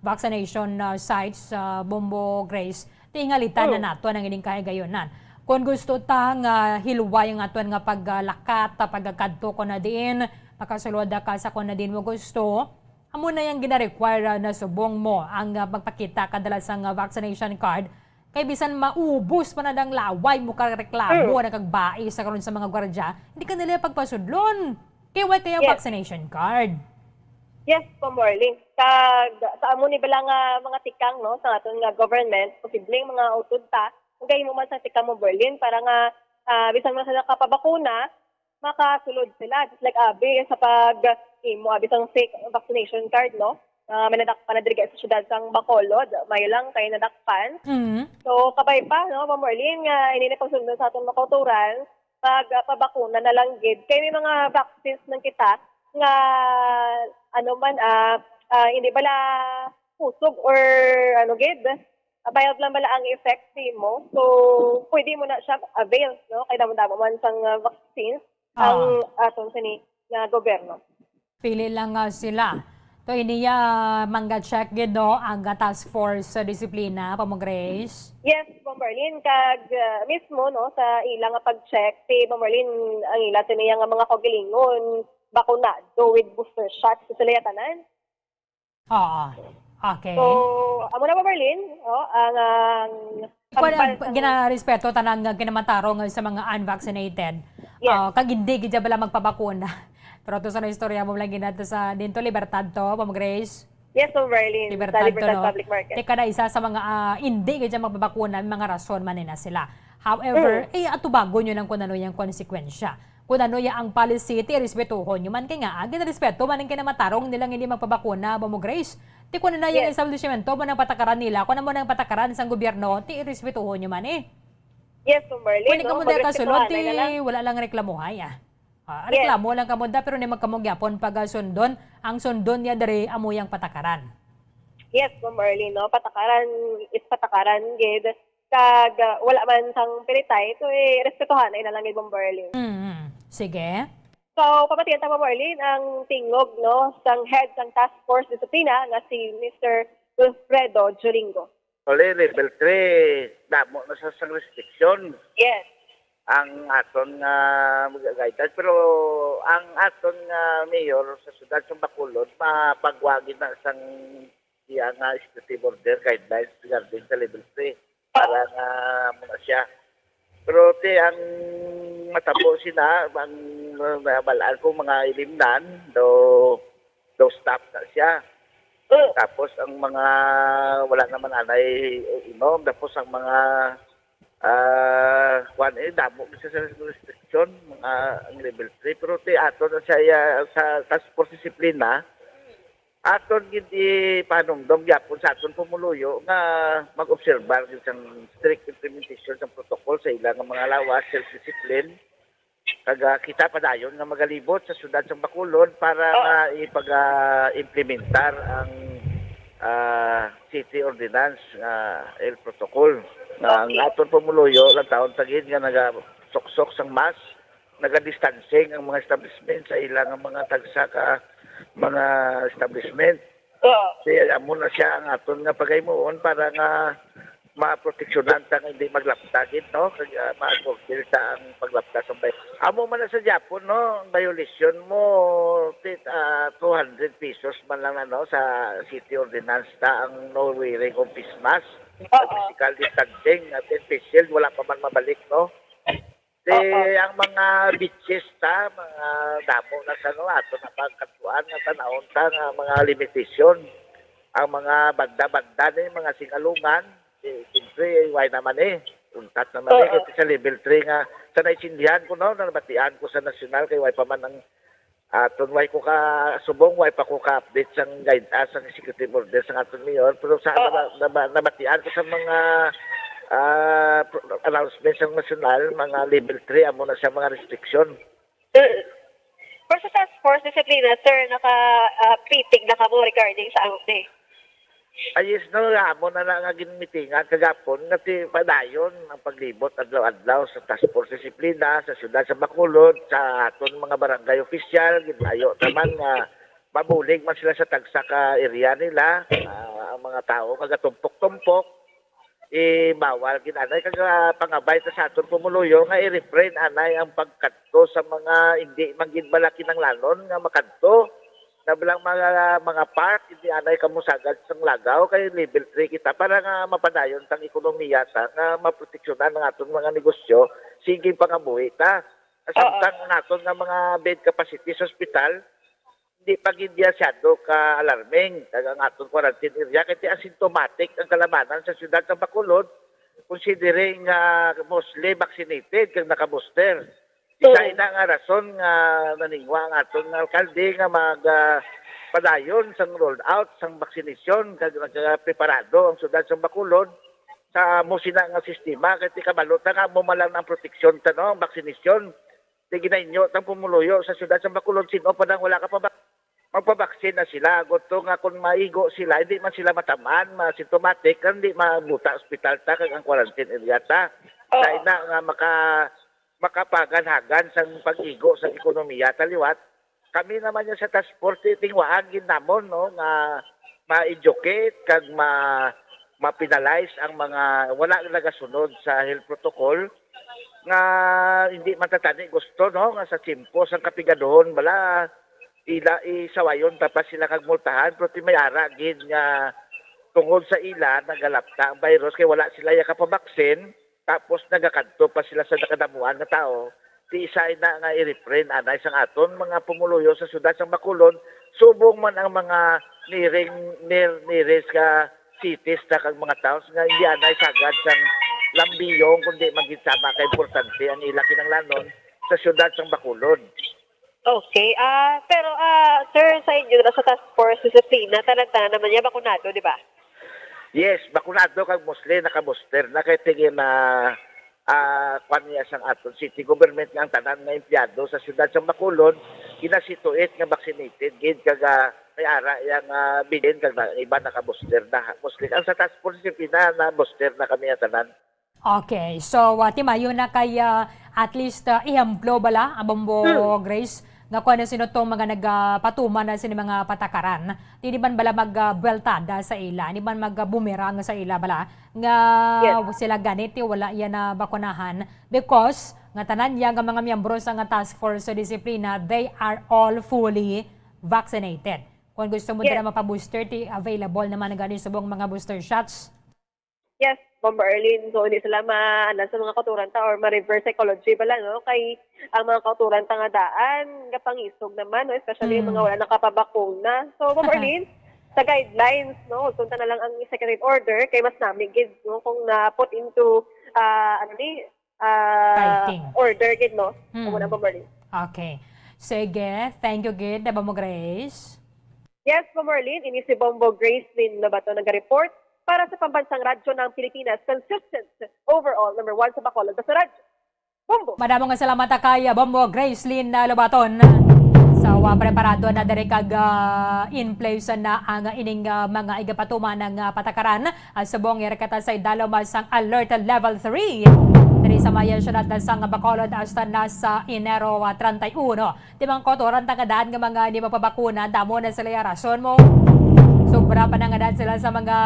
vaccination, ah, sites, ah, Bombo Grace. Tingalitan na Mm. nato ang ining kahigayonan. Kung gusto ta nga hilway ang aton nga paglakat, ah, pagkadto kon na diin, makasulod ka sa kon na diin mo gusto, amo na yang gina-require, ah, na subong mo ang, ah, magpakita kadala sang, ah, vaccination card. Kay bisan maubos pa na dang laway mo ka reklamo Mm. na kagbai sa karon sa mga gwardya, hindi ka nila pagpasudlon. Kay wala kaya Yes. vaccination card. Yes, Bombo Arlene. Kag sa amo ni bala nga mga tikang, no, sa aton nga government, posibleng mga utod ta, kung gahimo man sa tikang, Bombo Arlene, para nga, ah, bisan man sa nakapabakuna, makasulod sila. Just like abi sa pag-imo abi sang fake vaccination card, no? Ah, may nadakpan na diri sa siyudad sang Bacolod, may lang kay nadakpan. Mm. So, kabay pa, no, Bombo Arlene, nga ini na pagsunod sa atong mga kauturan, pag, ah, pabakuna na lang gid. Kay may mga vaccines man kita nga, ano man, ah, ah, hindi bala kusog or ano gid, ah, mild lang bala ang effect sa imo. So, pwede mo na siya avail, no? Kay damo-damo man sang, ah, vaccines ang Ah. aton sini nga gobyerno. Pili lang, ah, sila. To iniya, mangga-check gid, no, ang, ah, task force sa disiplina, Bombo Grace? Yes, Bombo Arlene, kag, ah, mismo, no, sa ila nga pag-check, si Bombo Arlene, ang ila sini nga mga kaugalingon, bakunado with booster shot, so sila ya tanan. Oo. Okay. So, amo na, Bombo Arlene, oh, ang, ang Ikaw ang pagpal-, ang ginarespeto ta nang, ah, kinamatarong sa mga unvaccinated. Yes. Ah, kag hindi gid bala magpabakuna. Pero to sa istorya mo lang ginat sa dinto Libertad to, Bombo Grace. Yes, Ma'am Marlene. Libertad sa Libertad to, no? Public Market. Teka na, isa sa mga, ah, hindi gid siya magpabakuna, may mga rason man na sila. However, Mm. eh, atubagon nyo lang kung ano yung konsekwensya. Kung ano ya ang policy, ti respetuhon nyo man. Kay nga, ah, ginarespeto man ang kinamatarong nilang hindi magpabakuna, Ma'am Grace. Ti kung ano na yung Yes. establishmento mo ng patakaran nila, kung ano mo ng patakaran sang gobyerno, ti respetuhon nyo man eh. Yes, Ma'am Marlene, Pwede no? ka mo na kasulod, Magrespetuhan, ti ay na lang. Wala lang reklamuhay, ah. Ah, Yes. reklamo lang kamo da, pero ni magkamo gyapon pag, ah, sundon. Ang sundon niya diri amo yang patakaran. Yes, Ma'am Marlene, no? Patakaran is patakaran, gid. Kag, ah, wala man sang pilitay, so, eh, respetuhan ay na lang gid, Ma'am Marlene. Mm. Sige. So, pamatian ta, Ma'am Marlene, ang tingog, no, sang head sang Task Force Disiplina nga si Mister Wilfredo Juringo. Oli, level three, damo na sa sang restriction Yes. ang aton nga guidelines. Pero ang aton nga mayor sa siyudad sa Bacolod, mapagwagi na sang iya nga executive order guidelines regarding sa level three. Para nga muna siya. Pero ti ang matabo sina, ang nabalaan ko mga ilimnan, do, do stop na siya. Mm. Tapos ang mga wala naman anay inom, tapos ang mga, ah, kuwan, eh, damo gid sa restriction, mga ang level three. Pero ti ato na siya, iya, sa task force disiplina, aton gid ipanumdom gyapon sa aton pumuluyo nga mag-obserbar gid sang strict implementation sang protocol sa ila nga mga lawas, self-discipline. Kag, ah, kita padayon nga magalibot sa siyudad sang Bacolod para Oo. nga ipag, ah, implementar ang, ah, city ordinance nga health protocol. Nga ang Okay. aton pumuluyo lang taon ta gid nga nagasuksok sang mask, nagadistancing ang mga establishment sa ila nga mga tagsa ka mga establishment. Oo. Kaya amo na siya ang aton nga pagaymuon para nga maproteksyonan ta nga hindi maglapta gid, no? Kag, ah, ma-control ta ang paglapta sa bay. Amo man na sa Japon, no? Ang violation mo, ti-, ah, two hundred pesos man lang, ano, sa city ordinance ta ang no wearing of face mask, Oo. physical distancing, at face shield, wala pa man mabalik, no? Di Oo. ang mga beaches ta, mga damo na sa, no, ato na pagkatuan nga tanawon ta nga mga limitation. Ang mga banda-banda ni, mga singalungan, di, siyempre, why naman eh? Untat naman eh, Oo. kasi sa level three nga, sa naintindihan ko, no, nabatian ko sa nasyonal, kay why pa man ang aton, why ko ka subong, why pa ko ka-update sang guide, ah, sang executive order sang aton mayor, pero sa Oo. naba-, naba-, nabatian ko sa mga, ah, pro-, announcement sang nasyonal, mga level three, amo na siya mga restriction. Mm. Pero sa task force disiplina, sir, naka, ah, pitig na kamo regarding sa amo ni? Ah, yes, no, amo na na nga ginmitingan kagapon nga ti padayon ang paglibot adlaw-adlaw sa task force disiplina sa siyudad sa Bacolod, sa aton mga barangay official, ginayo naman nga mabulig man sila sa tagsa ka area nila, ah, ang mga tawo kagatumpok-tumpok, eh, bawal gid anay kag, ah, pangabay ta sa aton pumuluyo nga i-refrain anay ang pagkadto sa mga hindi man gid bala kinahanglanon nga makadto na bilang mga, mga park, hindi anay kamo sagad sang lagaw kay level three kita para nga mapadayon tang ekonomiya ta nga maproteksyonan ang aton mga negosyo, sige pangabuhi ta. Oo. Samtang ang aton nga mga bed capacity sa ospital, hindi pa gid masyado ka alarming. Kag ang aton quarantine area, kay ti asymptomatic ang kalabanan sa siyudad sa Bacolod, considering nga mostly vaccinated kag naka-booster. Isa Mm. ina nga rason nga naningwa ang aton nga alkalde nga mag, ah, padayon sang roll out sang vaccination kag nagapreparado ang siyudad sang Bacolod sa mo sina nga sistema kay ti kabalo ta nga mo man lang ang proteksyon ta, no, ang vaccination. Di ginainyo tang pumuluyo sa siyudad sang Bacolod, sin-o pa nang wala ka pa ba-, magpabaksin na sila. Gusto nga kung maigo sila, hindi man sila matamaan, ma-symptomatic, hindi mabuta ospital ta kag ang quarantine area ta. Oo. Dahil na nga maka-, makapaganhagan sang pag-igo sa ekonomiya ta liwat. Kami naman yung sa task force, tingwaan gid namon, no, nga ma-educate kag ma-, ma-penalize ang mga wala nagasunod sa health protocol nga hindi man ta tani gusto, no, nga sa tiyempo sang kapigaduhon bala ila isawayon ta pa sila kag multahan, pero ti may ara gid nga tungod sa ila nagalapta ang virus kay wala sila yakapabaksin, tapos nagakadto pa sila sa nakadamuan nga tawo, ti isa ina nga i-refrain anay sang aton mga pumuluyo sa siyudad sang Bacolod, Subong man ang mga nearing, near, nearest nga cities na kag mga towns nga hindi anay sagad sang lambiyong, kundi man gid sama ka importante ang ila kinahanglanon sa siyudad sang Bacolod. Okay. Ah, pero, ah, sir, sa inyo na sa task force disiplina, tanan-tanan naman niya bakunado, di ba? Yes, bakunado kag mostly naka-booster na kay sige na, ah, kwan niya sang aton city government nga ang tanan nga empleyado sa siyudad sang Bacolod ginasituate nga vaccinated gid kag, ah, may ara yang, ah, bilin kag na, iba naka-booster na. Mostly ang sa task force disiplina na booster na kami nga tanan. Okay. So, ah, timayo na kay, ah, at least, ah, ehemplo bala, ah, Bombo Hmm. Grace, nga kung ano sino tong mga nagapatuman na sini mga patakaran, di, di man bala mag, ah, buweltada sa ila, di man mag, ah, bumerang sa ila bala, nga Yes. sila gani ti wala yan na bakunahan because nga tanan niya nga mga miyembro sa nga task force sa disiplina, they are all fully vaccinated. Kung gusto mo Yes. dira mapa-booster, ti available naman gani subong mga booster shots. Yes, Bombo Arlene. So, hindi sila maanad sa mga kauturan ta or ma-reverse psychology bala, no? Kay ang mga kauturan ta nga daan, gapangisog naman, no? Especially yung mga Mm. wala nakapabakuna. So, Bombo Arlene, sa guidelines, no? Kunta na lang ang executive order, kay mas nami gid, no? Kung na-put into, ah, ano ni, ah, Writing. order gid, no? Mm. Kung wala, Bombo Arlene. Okay. Sige, thank you gid, Bombo Grace. Yes, Bombo Arlene, ini si Bombo Grace Lynn Lobato nag-report para sa Pambansang Radyo ng Pilipinas, consistent, overall, number one sa Bacolod basta radyo. Bombo! Madamo nga salamat kay Bombo Grace Lynn, ah, Lobaton. So, ah, preparado na diri kag, ah, in place na ang ining, ah, mga igapatuman nga patakaran. Ah, subong ira kita sa idalom sang alert level three diri sa maya siyudad sang Bacolod hasta na sa Enero, ah, treinta y uno. Di man kauturan ta nga daan nga mga hindi magpabakuna, damo na sila ya rason mo. Sobra pa na nga daan sila sa mga,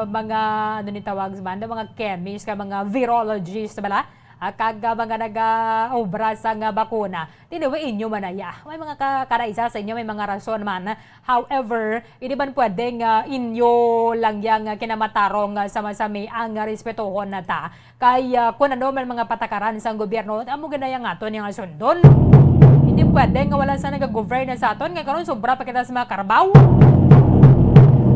mga, ano ni tawag sa banda, mga chemist, ka mga virologist, bala? Ah, kag, ah, mga nag-obra sa nga bakuna. Anyway, inyo man na ya. May mga ka-, kada isa sa inyo may mga rason man. However, hindi man pwede nga inyo lang yang kinamatarong nga sama-sami ang respetohon na ta. Kay, ah, kun ano man mga patakaran sang gobyerno, amo gid na yang aton yang sundon. Hindi pwede nga wala sa nagagoverna sa aton, nga karon sobra pa kita sa mga karabaw.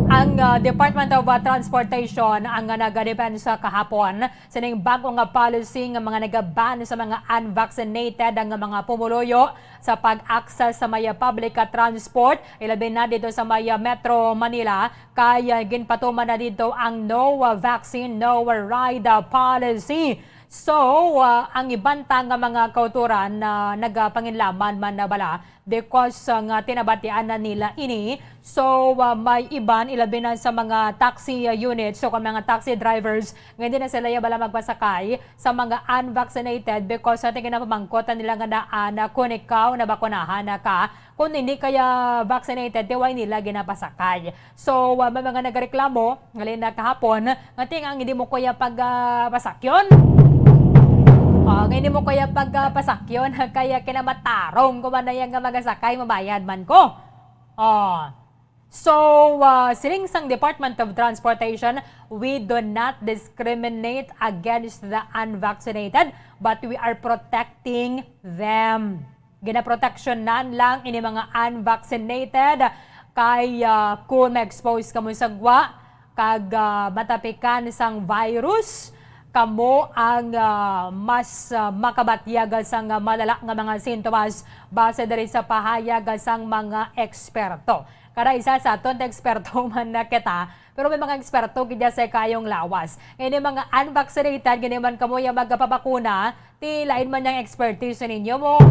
Ang, ah, Department of, ah, Transportation ang, ah, nagadepensa kahapon sining bag-o nga policy nga mga nagaban sa mga unvaccinated nga mga pumuluyo sa pag-access sa may, ah, public, ah, transport, ilabi na dito sa may, ah, Metro Manila. Kay, ah, ginpatuman na dito ang no vaccine, no ride, ah, policy. So, ah, ang iban ta nga mga kauturan na nagapanginlaman man na bala because, ah, nga tinabatian na nila ini. So, ah, may iban, ilabi na sa mga taxi, ah, units, so kung mga taxi drivers, nga hindi na sila ya bala magpasakay sa mga unvaccinated because sa tingin na pamangkot nila nga daan na kung ikaw nabakunahan na ka, kung hindi kaya vaccinated, ti wala nila ginapasakay. So, ah, may mga nagareklamo, ngalin na kahapon, nga ting ang hindi mo kaya pag, ah, pasakyon. Oh, nga hindi mo kaya pag, ah, pasakyon, kaya kinamatarong ko man na yan nga magasakay, mabayad man ko. Oh. So, ah, siling sang Department of Transportation, we do not discriminate against the unvaccinated, but we are protecting them. Ginaproteksyonan lang ini mga unvaccinated kay, ah, kung ma-expose kamo sa gwa kag, ah, matapikan sang virus, kamo ang, ah, mas, ah, makabatyag sang malala nga mga sintomas base diri sa pahayag sang mga eksperto. Kada isa sa aton eksperto man na kita, pero may mga eksperto gid sa kayong lawas. Ini mga unvaccinated, gani man kamo ya magpabakuna, ti lain man yang expertise ninyo mo.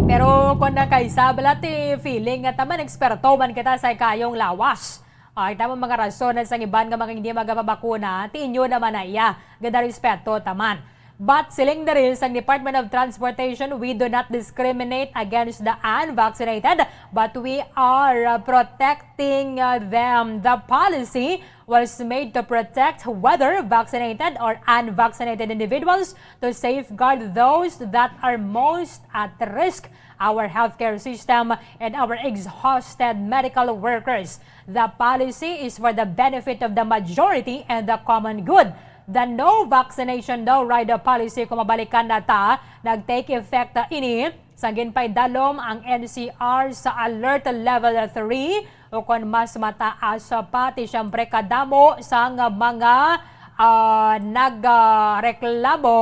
Pero kung nakaisa, bala ti feeling nga taman eksperto man kita sa kayong lawas. Ay, tama mga rason sa iban nga mga hindi magpabakuna, ti inyo naman na iya. Ganda respeto taman. But siling diri sang Department of Transportation, we do not discriminate against the unvaccinated, but we are, uh, protecting, uh, them. The policy was made to protect whether vaccinated or unvaccinated individuals, to safeguard those that are most at risk, our healthcare system, and our exhausted medical workers. The policy is for the benefit of the majority and the common good. The no vaccination, no ride policy, kung mabalikan na ta, nag-take effect ini sa ginpaidalom ang N C R sa Alert Level three, o kon mas mataas pa, ti siyempre kadamo sang mga, ah, nagreklamo,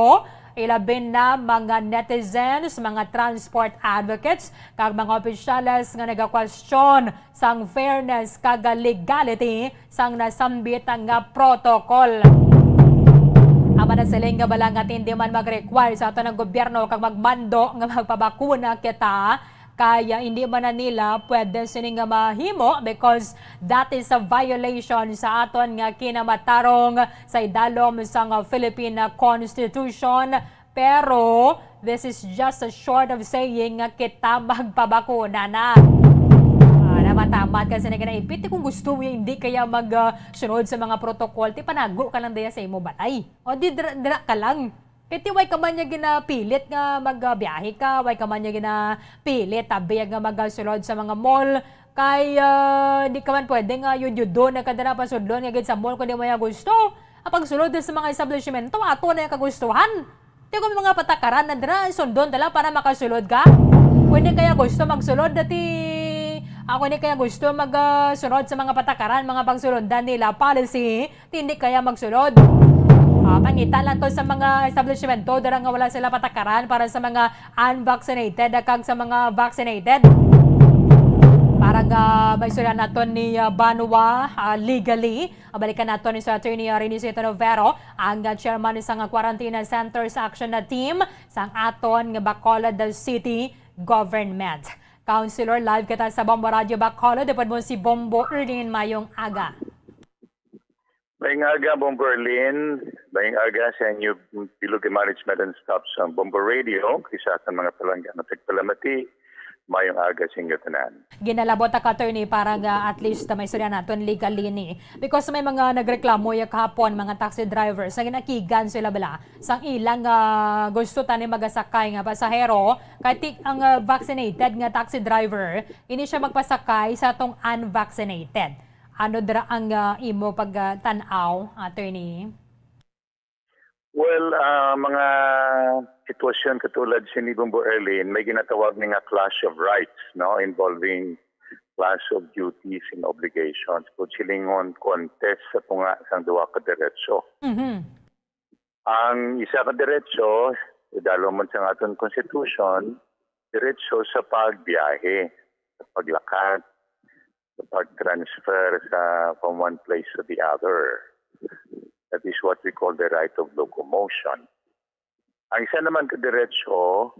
ilabi na mga netizens, mga transport advocates, kag mga opisyales nga nagakwestiyon sang fairness kag legality sang nasambit nga protocol. Ang mga nasiling nga bala nga hindi man mag-require sa aton ang gobyerno kag magmando nga magpabakuna kita, kaya hindi man na nila pwede sini nga mahimo because that is a violation sa aton nga kinamatarong sa idalom sang Philippine Constitution. Pero this is just a short of saying nga kita magpabakuna na. Ah, namatamat ka sa naganaipit. Kung gusto mo, hindi kaya mag, ah, sunod sa mga protocol, ti panago ka lang daya sa imo balay. O di dira, dira ka lang. Kay ti way ka man niya ginapilit nga magbiyahe ka, way ka man niya ginapilit tabi nga magasulod sa mga mall. Kay, ah, di ka man pwede nga yud-yudon na ka dira pasudlon nga gid sa mall kung di mo ya gusto. Ang pagsulod sa mga establishmento, ato na yung kagustuhan. Ti kung mga patakaran na dira, sundon dala para makasulod ka. Kung di kaya gusto magsulod, dati, ako di kaya gusto mag, ah, sunod sa mga patakaran, mga pagsulundan nila, policy, ti hindi kaya magsulod. Ah, pangita lang to sa mga establishmento dira nga wala sila patakaran para sa mga unvaccinated kag sa mga vaccinated. Para nga maistorya naton ni, ah, Banwa, ah, legally, ah, balikan naton ni sa Attorney, ah, Rene Cito Novero, ang, ah, chairman sang Quarantine Centers Action Team sang aton nga Bacolod City Government. Councilor, live kita sa Bombo Radio Bacolod. Upod mo si Bombo Erlin. Mayong aga. Maayong aga, Bombo Erlin. Maayong aga sa inyo, Bilogi Management and Staff sa Bombo Radio, kag sa aton mga palangga nga tagpalamati. Maayong aga sa inyo tanan. Ginalabot ta ka, attorney, para nga at least, ah, maistorya naton legally ni. Because may mga nagreklamo ya kahapon, mga taxi drivers, nga ginakigan sila bala sang ilang, ah, gusto tani magasakay nga pasahero, kay ti-, ang, ah, vaccinated nga taxi driver, hindi siya magpasakay sa tong unvaccinated. Ano dira ang, ah, imo pag, ah, tan-aw, attorney? Well, ah, mga sitwasyon katulad sini, Bombo Erlin, may ginatawag ni nga clash of rights, no, involving clash of duties and obligations. Kung silingon, contest sa tunga sang duha ka derecho. Mhm. Ang isa ka derecho, idalom man sang aton constitution, derecho sa pagbiyahe, sa paglakad, sa pag-transfer sa, from one place to the other. That is what we call the right of locomotion. Ang isa naman ka derecho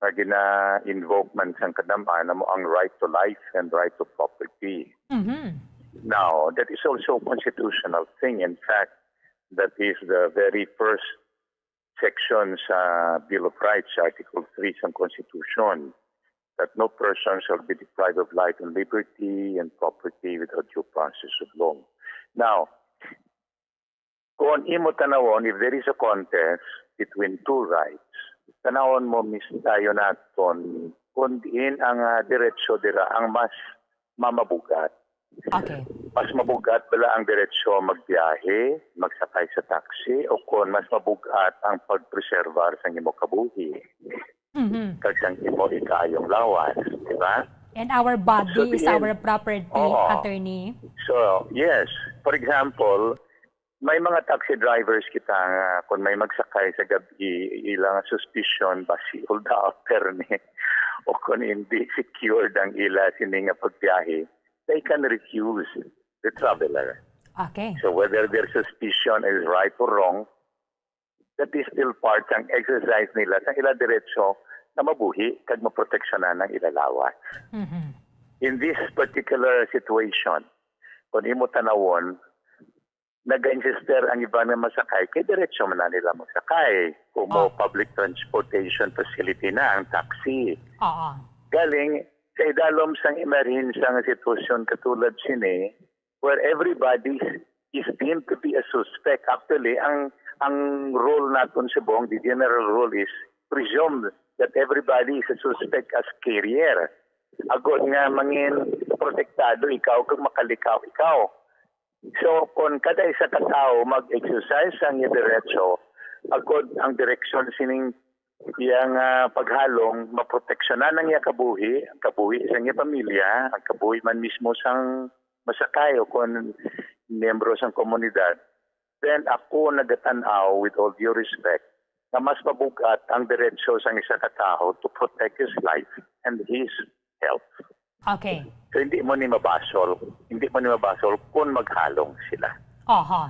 nga gina-invoke man sang kadam-an amo ang right to life and right to property. Mhm. Now, that is also a constitutional thing. In fact, that is the very first section sa Bill of Rights, Article three sa Constitution, that no person shall be deprived of life and liberty and property without due process of law. Now, kung imo tanawon, if there is a contest between two rights, tanawon mo mis-, tayo naton kung diin ang, ah, diretso dira ang mas mamabugat. Okay. Mas mabugat bala ang diretsyo magbiyahe, magsakay sa taxi, o kon mas mabugat ang pagpreserbar sa imo kabuhi Mhm. kag sang imo ikaayong lawas, di ba? And our body So, is diin, our property, oo. Attorney. So, yes. For example, may mga taxi drivers kita nga kung may magsakay sa gab-i, ilang suspicion ba si hold up permit o kung hindi secured ang ila sini nga pagbiyahe, they can refuse the traveler. Okay. So whether their suspicion is right or wrong, that is still part sang exercise nila sa ila diretso na mabuhi kag maproteksyonan ang ila lawas. Mhm. In this particular situation, kung imo tanawon, nag-insister ang iban nga masakay kay diretso man na nila magsakay kung mo Oh. public transportation facility na ang taxi. Oo. Galing sa idalom sang emerhensya nga sitwasyon katulad sini, where everybody is deemed to be a suspect. Actually, ang ang rule naton sa buong, the general rule is presumed that everybody is a suspect as carrier. Agod nga mangin protektado ikaw kag makalikaw ikaw. So, kon kada isa ka tawo mag-exercise sang iya derecho, agod ang direksyon sining iya nga paghalong, maproteksyonan ang iya kabuhi, ang kabuhi sang iya pamilya, ang kabuhi man mismo sang masakay o kon miyembro sang komunidad, then ako nagatan-aw, with all due respect, nga mas mabug-at ang derecho sang isa ka tawo to protect his life and his health. Okay. So, hindi mo ni mabasol, hindi mo ni mabasol kung maghalong sila. Aha.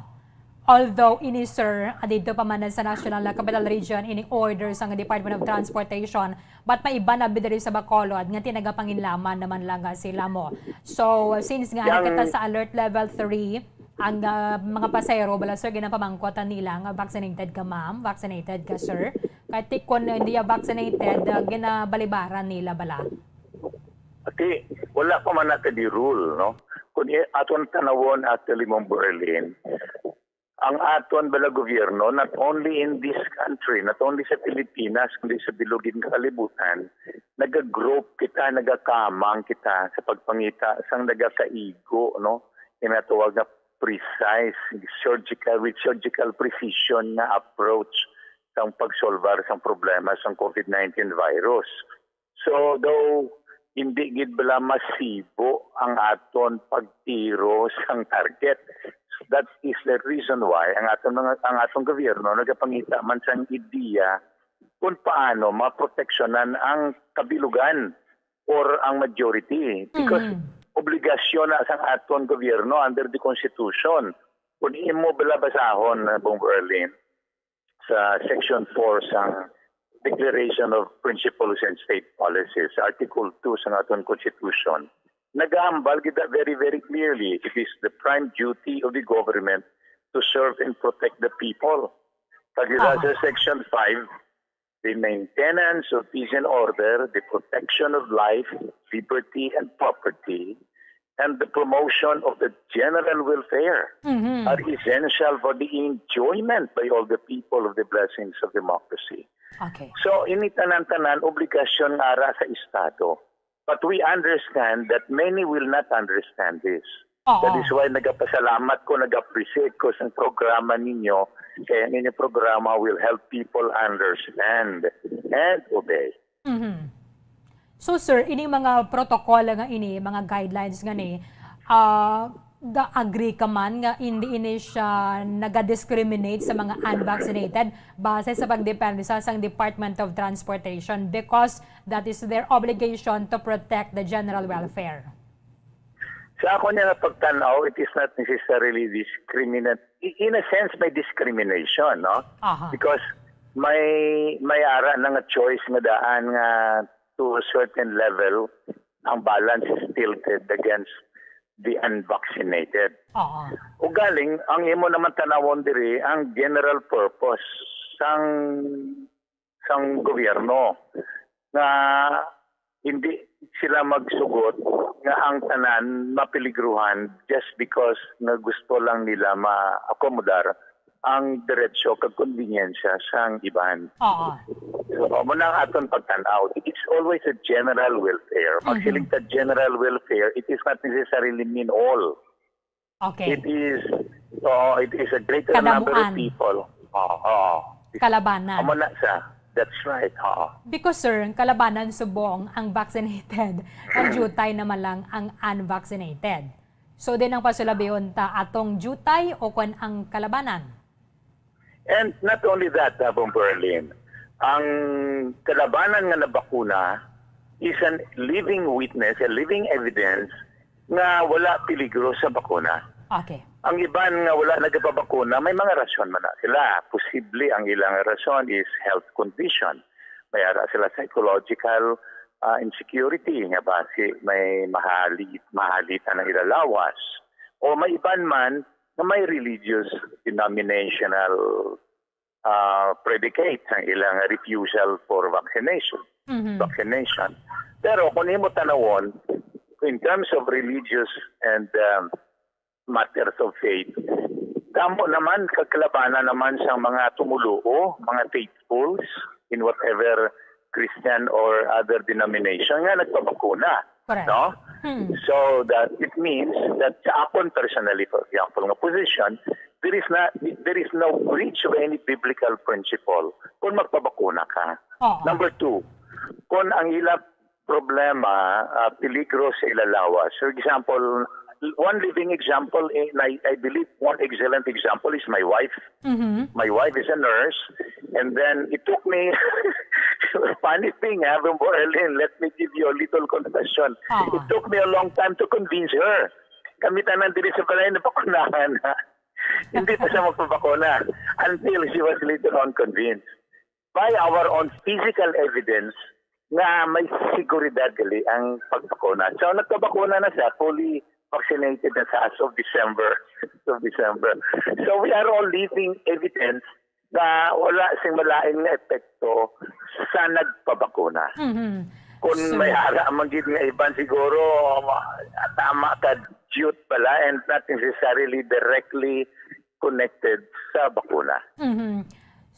Although ini, sir, dito pa man sa National Capital Region, ini order sang Department of Transportation, but may iba na bidiri sa Bacolod nga tinagapanginlaman naman lang nga sila mo. So, since nga Yang- kita sa alert level three, ang ah, mga pasahero bala, sir, ginapamangkot nila nga vaccinated ka, ma'am, vaccinated ka, sir. Kay ti-, kung hindi ya vaccinated, ah, ginabalibaran nila bala. Ati, wala pa man natin di rule, no? Kung i- aton tanawon, Ate Limong Berlin, ang aton bala gobyerno, not only in this country, not only sa Pilipinas, kundi sa bilog nga kalibutan, nagagroup kita, nagakamang kita sa pagpangita sang nagakaigo, no? Ginatawag nga precise, surgical, with surgical precision nga approach sang pagsolbar sang problema sang COVID nineteen virus. So, though hindi gid bala masibo ang aton pagtiro sang target. That is the reason why ang aton mga, ang aton gobyerno nagapangita man sang ideya kung paano maproteksyonan ang kabilugan or ang majority, because Mhm. obligasyon na sang aton gobyerno under the Constitution. Kung imo bala basahon, Bong Berlin, sa Section four sang Declaration of Principles and State Policies, Article two sang aton Constitution, nagahambal kita very, very clearly, it is the prime duty of the government to serve and protect the people. Pag kita Aha. sa Section five, the maintenance of peace and order, the protection of life, liberty, and property, and the promotion of the general welfare Mhm. are essential for the enjoyment by all the people of the blessings of democracy. Okay. So, ini tanan-tanan obligasyon nga ara sa Estado. But we understand that many will not understand this. Oo. That is why nagapasalamat ko, nag-appreciate ko sa programa ninyo. Kaya ang inyong programa will help people understand and obey. Mhm. So, sir, ini mga protocol nga ini, mga guidelines nga ni, ah, ga-agree ka man nga hindi ini siya naga-discriminate sa mga unvaccinated base sa pagdepensa sang Department of Transportation, because that is their obligation to protect the general welfare. Sa ako niya nga pagtan-aw, it is not necessarily discriminate. I- In a sense, may discrimination, no? Aha. Because may may ara na nga choice nga daan nga to a certain level, ang balance is tilted against the unvaccinated. Oo. Ugaling, ang imo naman tanawon diri, ang general purpose sang sang gobyerno nga hindi sila magsugot nga ang tanan mapeligruhan just because nga gusto lang nila ma-accommodar ang diretsyo kag konbinyensya sang iban. Oo. So, amo na ang aton pagtan-aw. It's always a general welfare. Pag Mhm. siling ta general welfare, it is not necessarily mean all. Okay. It is, oh, it is a greater number of Kadamo-an. People. Oo. Oo. Kalabanan. Amo na siya. That's right. Oo. Because, sir, ang kalabanan subong ang vaccinated, ang diutay naman lang ang unvaccinated. So, din ang pasulabihon ta, atong diutay o kon ang kalabanan? And not only that, Bong Berlin, ang kalabanan nga nabakuna is a living witness, a living evidence nga wala peligro sa bakuna. Okay. Ang iban nga wala nagapabakuna, may mga rason man na sila. Posible ang ilang rason is health condition. May ara sila psychological ah, insecurity nga basi may mahali, mahalitan ang ila lawas. O may iban man nga may religious denominational ah, predicate ang ilang refusal for vaccination. Mhm. Vaccination. Pero kung imo tanawon, in terms of religious and um, matters of faith, damo naman kag kalabanan naman sa mga tumuluo, mga faithfuls in whatever Christian or other denomination nga nagpabakuna. Correct. No? Hmm. So that it means that sa akon personally, for example, nga position, there is na, there is no breach of any biblical principle kung magpabakuna ka. Oo. Number two, kung ang ila problema, ah, peligro sa ila lawas. For example, one living example, eh, and I, I believe one excellent example is my wife. Mhm. My wife is a nurse, and then it took me, funny thing, ha, Bumbo Erlin, let me give you a little confession. Ah. It took me a long time to convince her. Kami tanan diri sa balay, nabakunahan na. Hindi pa siya magpabakuna until she was later on convinced by our own physical evidence nga may seguridad gali ang pagbakuna. So, nagpabakuna na siya, fully vaccinated na siya as of December. As of December. So, we are all living evidence nga wala sing malain nga epekto sa nagpabakuna. Mhm. Kung So may ara man gid nga iban siguro, ma-, tama ka, due pala and not necessarily directly connected sa bakuna. Mhm.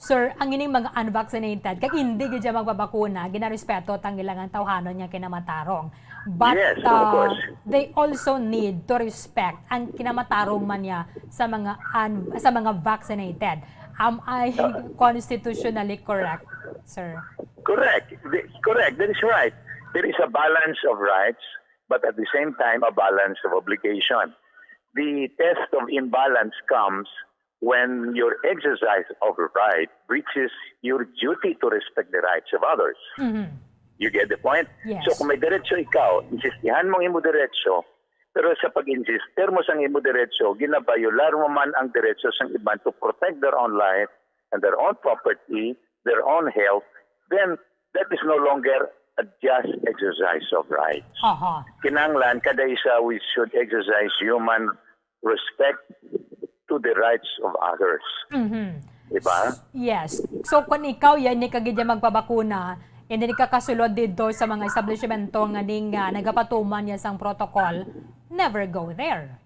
Sir, ang ining mga unvaccinated, kag hindi gid siya magpabakuna, ginarespeto tang ilang tawhanon nga kinamatarong. But, Yes, of uh, course. they also need to respect ang kinamatarong man niya sa mga un-, sa mga vaccinated. Am I Uh, constitutionally correct, sir? Correct. The, correct. That is right. There is a balance of rights, but at the same time, a balance of obligation. The test of imbalance comes when your exercise of right breaches your duty to respect the rights of others. Mhm. You get the point? Yes. So, kung may diretso ikaw, insistihan mo ang imo diretso, pero sa pag-insister mo sa imo diretso, ginabayolar mo man ang diretso sa iban to protect their own life and their own property, their own health, then that is no longer a just exercise of rights. Aha. Kinahanglan, kada isa, we should exercise human respect to the rights of others. Mhm. Diba? Yes. So, kung ikaw yan, ni kagid yan magpabakuna, and then ikakasulod dito sa mga establishmento nga ning, ah, nagapatuman niya sang protocol, never go there.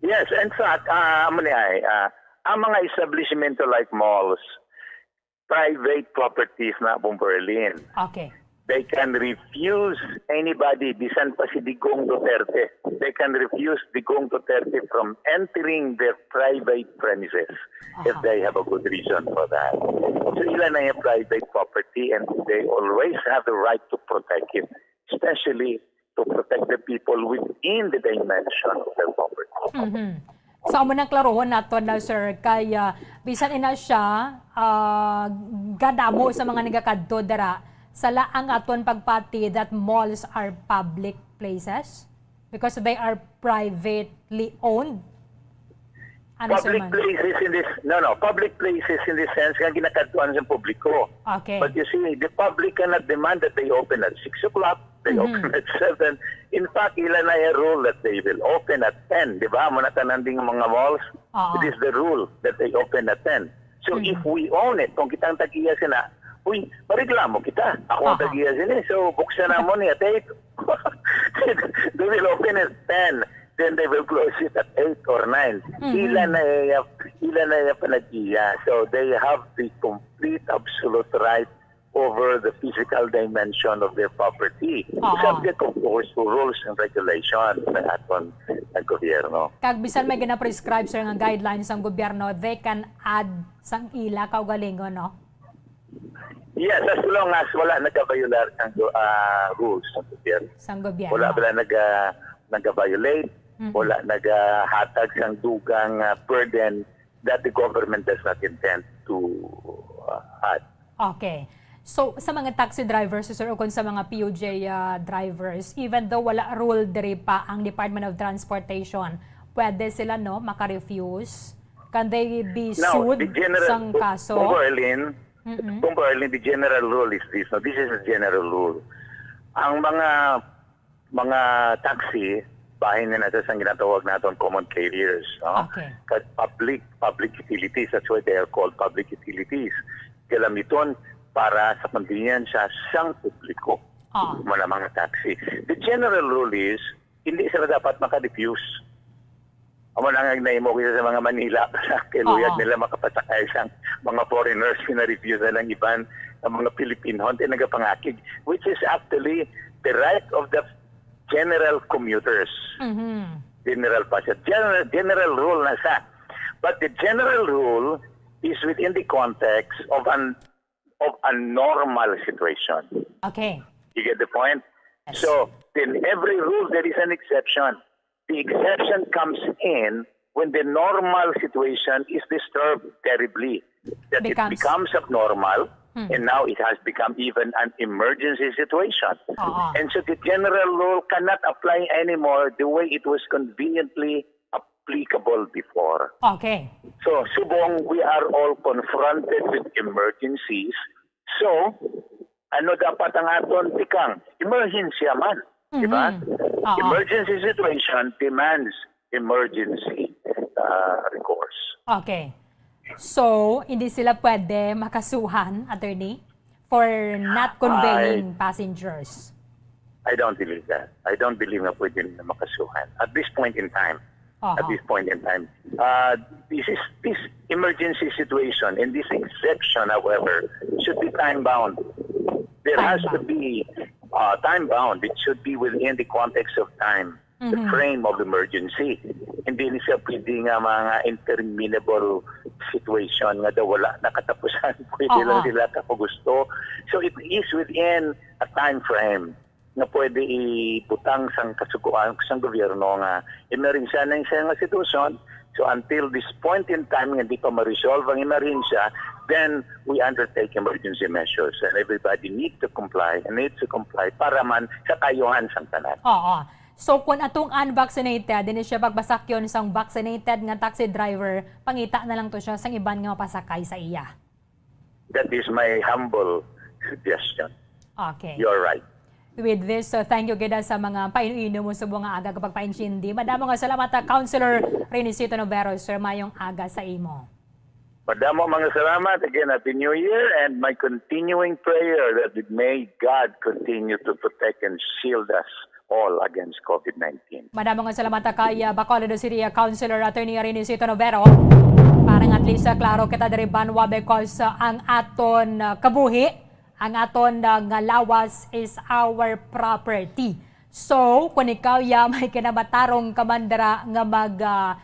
Yes, in fact, ah, amo ni ay, ah, ang mga establishmento like malls, private properties na, Bumperlin. Okay. They can refuse anybody, bisan pa si Digong Duterte. They can refuse Digong Duterte from entering their private premises if Aha. they have a good reason for that. So, ila na yung private property and they always have the right to protect it, especially to protect the people within the dimension of their property. Mhm. So, amo nang klarohon naton na, sir, kay, ah, bisan ina siya, ah, gadamo sa mga nagakadto dira, sala ang aton pagpati that malls are public places because they are privately owned. Ano, sir, Public man? places in this, no, no, public places in the sense nga ginakadtuan sa publiko. Okay. But you see, the public cannot demand that they open at six o'clock. They Mhm. open at seven. In fact, ila na yung rule that they will open at ten. Di ba? Muna tanan ding mga malls, Oo. it is the rule that they open at ten. So, Mhm. if we own it, kung kita ang tag-iya sina, uy, mareklamo kita. Ako ang Aha. tag-iya sini. So, buksan na mo ni at eight. They will open at ten. Then they will close it at eight or nine. Mhm. Ila na iya, ila na iya panag-iya. So, they have the complete, absolute right over the physical dimension of their property. Oo. Subject, of course, to rules and regulations ng aton, ng gobyerno. Kag bisan may gina-prescribe, sir, nga guidelines ang gobyerno, they can add sang ila kaugalingon, no? Yes, as long as wala nagka-violar sang, ah, rules ng gobyerno. Sang gobyerno. Wala, wala nag-, ah, nagka-violate, Mm-mm. wala naghatag sang dugang, ah, burden that the government does not intend to, uh, add. Okay. So, sa mga taxi drivers, sir, o kung sa mga P U J, uh, drivers, even though wala rule diri pa ang Department of Transportation, pwede sila, no, maka-refuse? Can they be Now, sued the general, sang kaso? Bumbo Erlin, Mm-mm. Bumbo Erlin, the general rule is this, no? This is a general rule. Ang mga mga taxi, bahin na nato sang ginatawag naton common carriers, no? Okay. Kag public, public utilities, that's why they are called public utilities. Gagamiton para sa convenience sang publiko. Ah. Mga, mga taxi. The general rule is, hindi sila dapat maka-refuse. Amo na nga nahimo kita sa mga Manila, kay luyag Oo. nila makapasakay sang mga foreigners, pina-refuse na lang iban ang mga Pilipino, hindi nagapangakig, which is actually the right of the general commuters. Mhm. General passenger, general, general rule na siya. But the general rule is within the context of an, of a normal situation. Okay. You get the point? Yes. So, in every rule, there is an exception. The exception comes in when the normal situation is disturbed terribly, that it Becomes becomes abnormal, Hmm. and now it has become even an emergency situation. Oo. And so the general rule cannot apply anymore the way it was conveniently applicable before. Okay. So, subong we are all confronted with emergencies. So, ano dapat ang aton tikang? Emergency man, di ba? Mhm. Oo. Emergency situation demands emergency, uh, recourse. Okay. So, hindi sila pwede makasuhan, attorney, for not conveying I passengers? I don't believe that. I don't believe nga pwede na makasuhan at this point in time. Aha. At this point in time. Uh, this is, this emergency situation and this exception, however, should be time-bound. There has to Time-bound. be, uh, time-bound. It should be within the context of time, the Mhm. frame of emergency. Hindi ni siya pwede nga mga interminable situation nga daw wala nakatapusan. Pwede Oo. lang sila kapagusto. So it is within a time frame nga pwede ibutang sang kasugoan sang gobyerno nga emerhensya na siya nga sitwasyon. So until this point in time nga di pa ma-resolve ang emerhensya, then we undertake emergency measures and everybody need to comply, need to comply para man sa kaayuhan sang tanan. Oo. So, kung atong unvaccinated, hindi siya pagbasakyon sang vaccinated nga taxi driver, pangita na lang to siya sang iban nga mapasakay sa iya. That is my humble suggestion. Okay. You're right. With this, so thank you gid sa mga paino-ino mo subong nga aga kapag painsyindi. Madamo nga salamat, ah, Councilor Renisito Novero, sir, mayong aga sa imo. Madamo mga salamat. Again, Happy New Year and my continuing prayer that may God continue to protect and shield us all against covid nineteen. Madamo nga salamat kay, ah, Bacolod City, ah, Councilor Attorney Renisito Novero. Para nga at least, ah, klaro kita diri banwa because, ah, ang aton, ah, kabuhi, ang aton, ah, nga lawas is our property. So, kung ikaw ya may kinamatarong ka man dira nga mag, ah,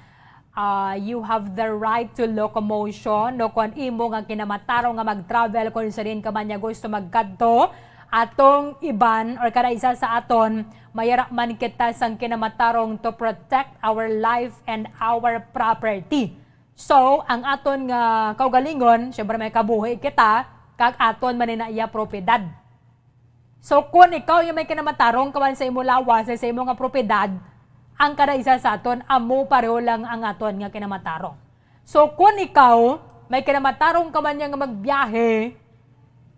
ah, you have the right to locomotion, no, kung imo nga kinamatarong nga mag-travel, kung sa din ka man niya gusto magkadto, atong iban or kada isa sa aton, mayara man kita sang kinamatarong to protect our life and our property. So, ang aton nga kaugalingon, syempre may kabuhi kita, kag aton man ni na iya propiedad. So, kung ikaw yung may kinamatarong ka man sa imo lawas, sa imo nga propiedad, ang kada isa sa aton, amo pareho lang ang aton nga kinamatarong. So, kung ikaw may kinamatarong ka man niya nga magbiyahe,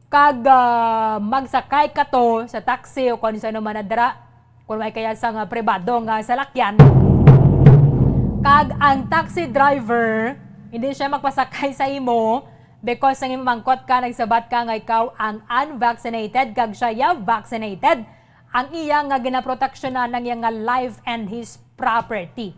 kag, ah, magsakay ka to sa taxi o kung sa ano man na dira, kung may kaya sa nga pribado nga salakyan, kag ang taxi driver hindi siya magpasakay sa imo, because ang imangkot ka, nagsabat ka nga ikaw ang unvaccinated kag siya ya vaccinated. Ang iya nga ginaproteksyonan ang iya nga life and his property.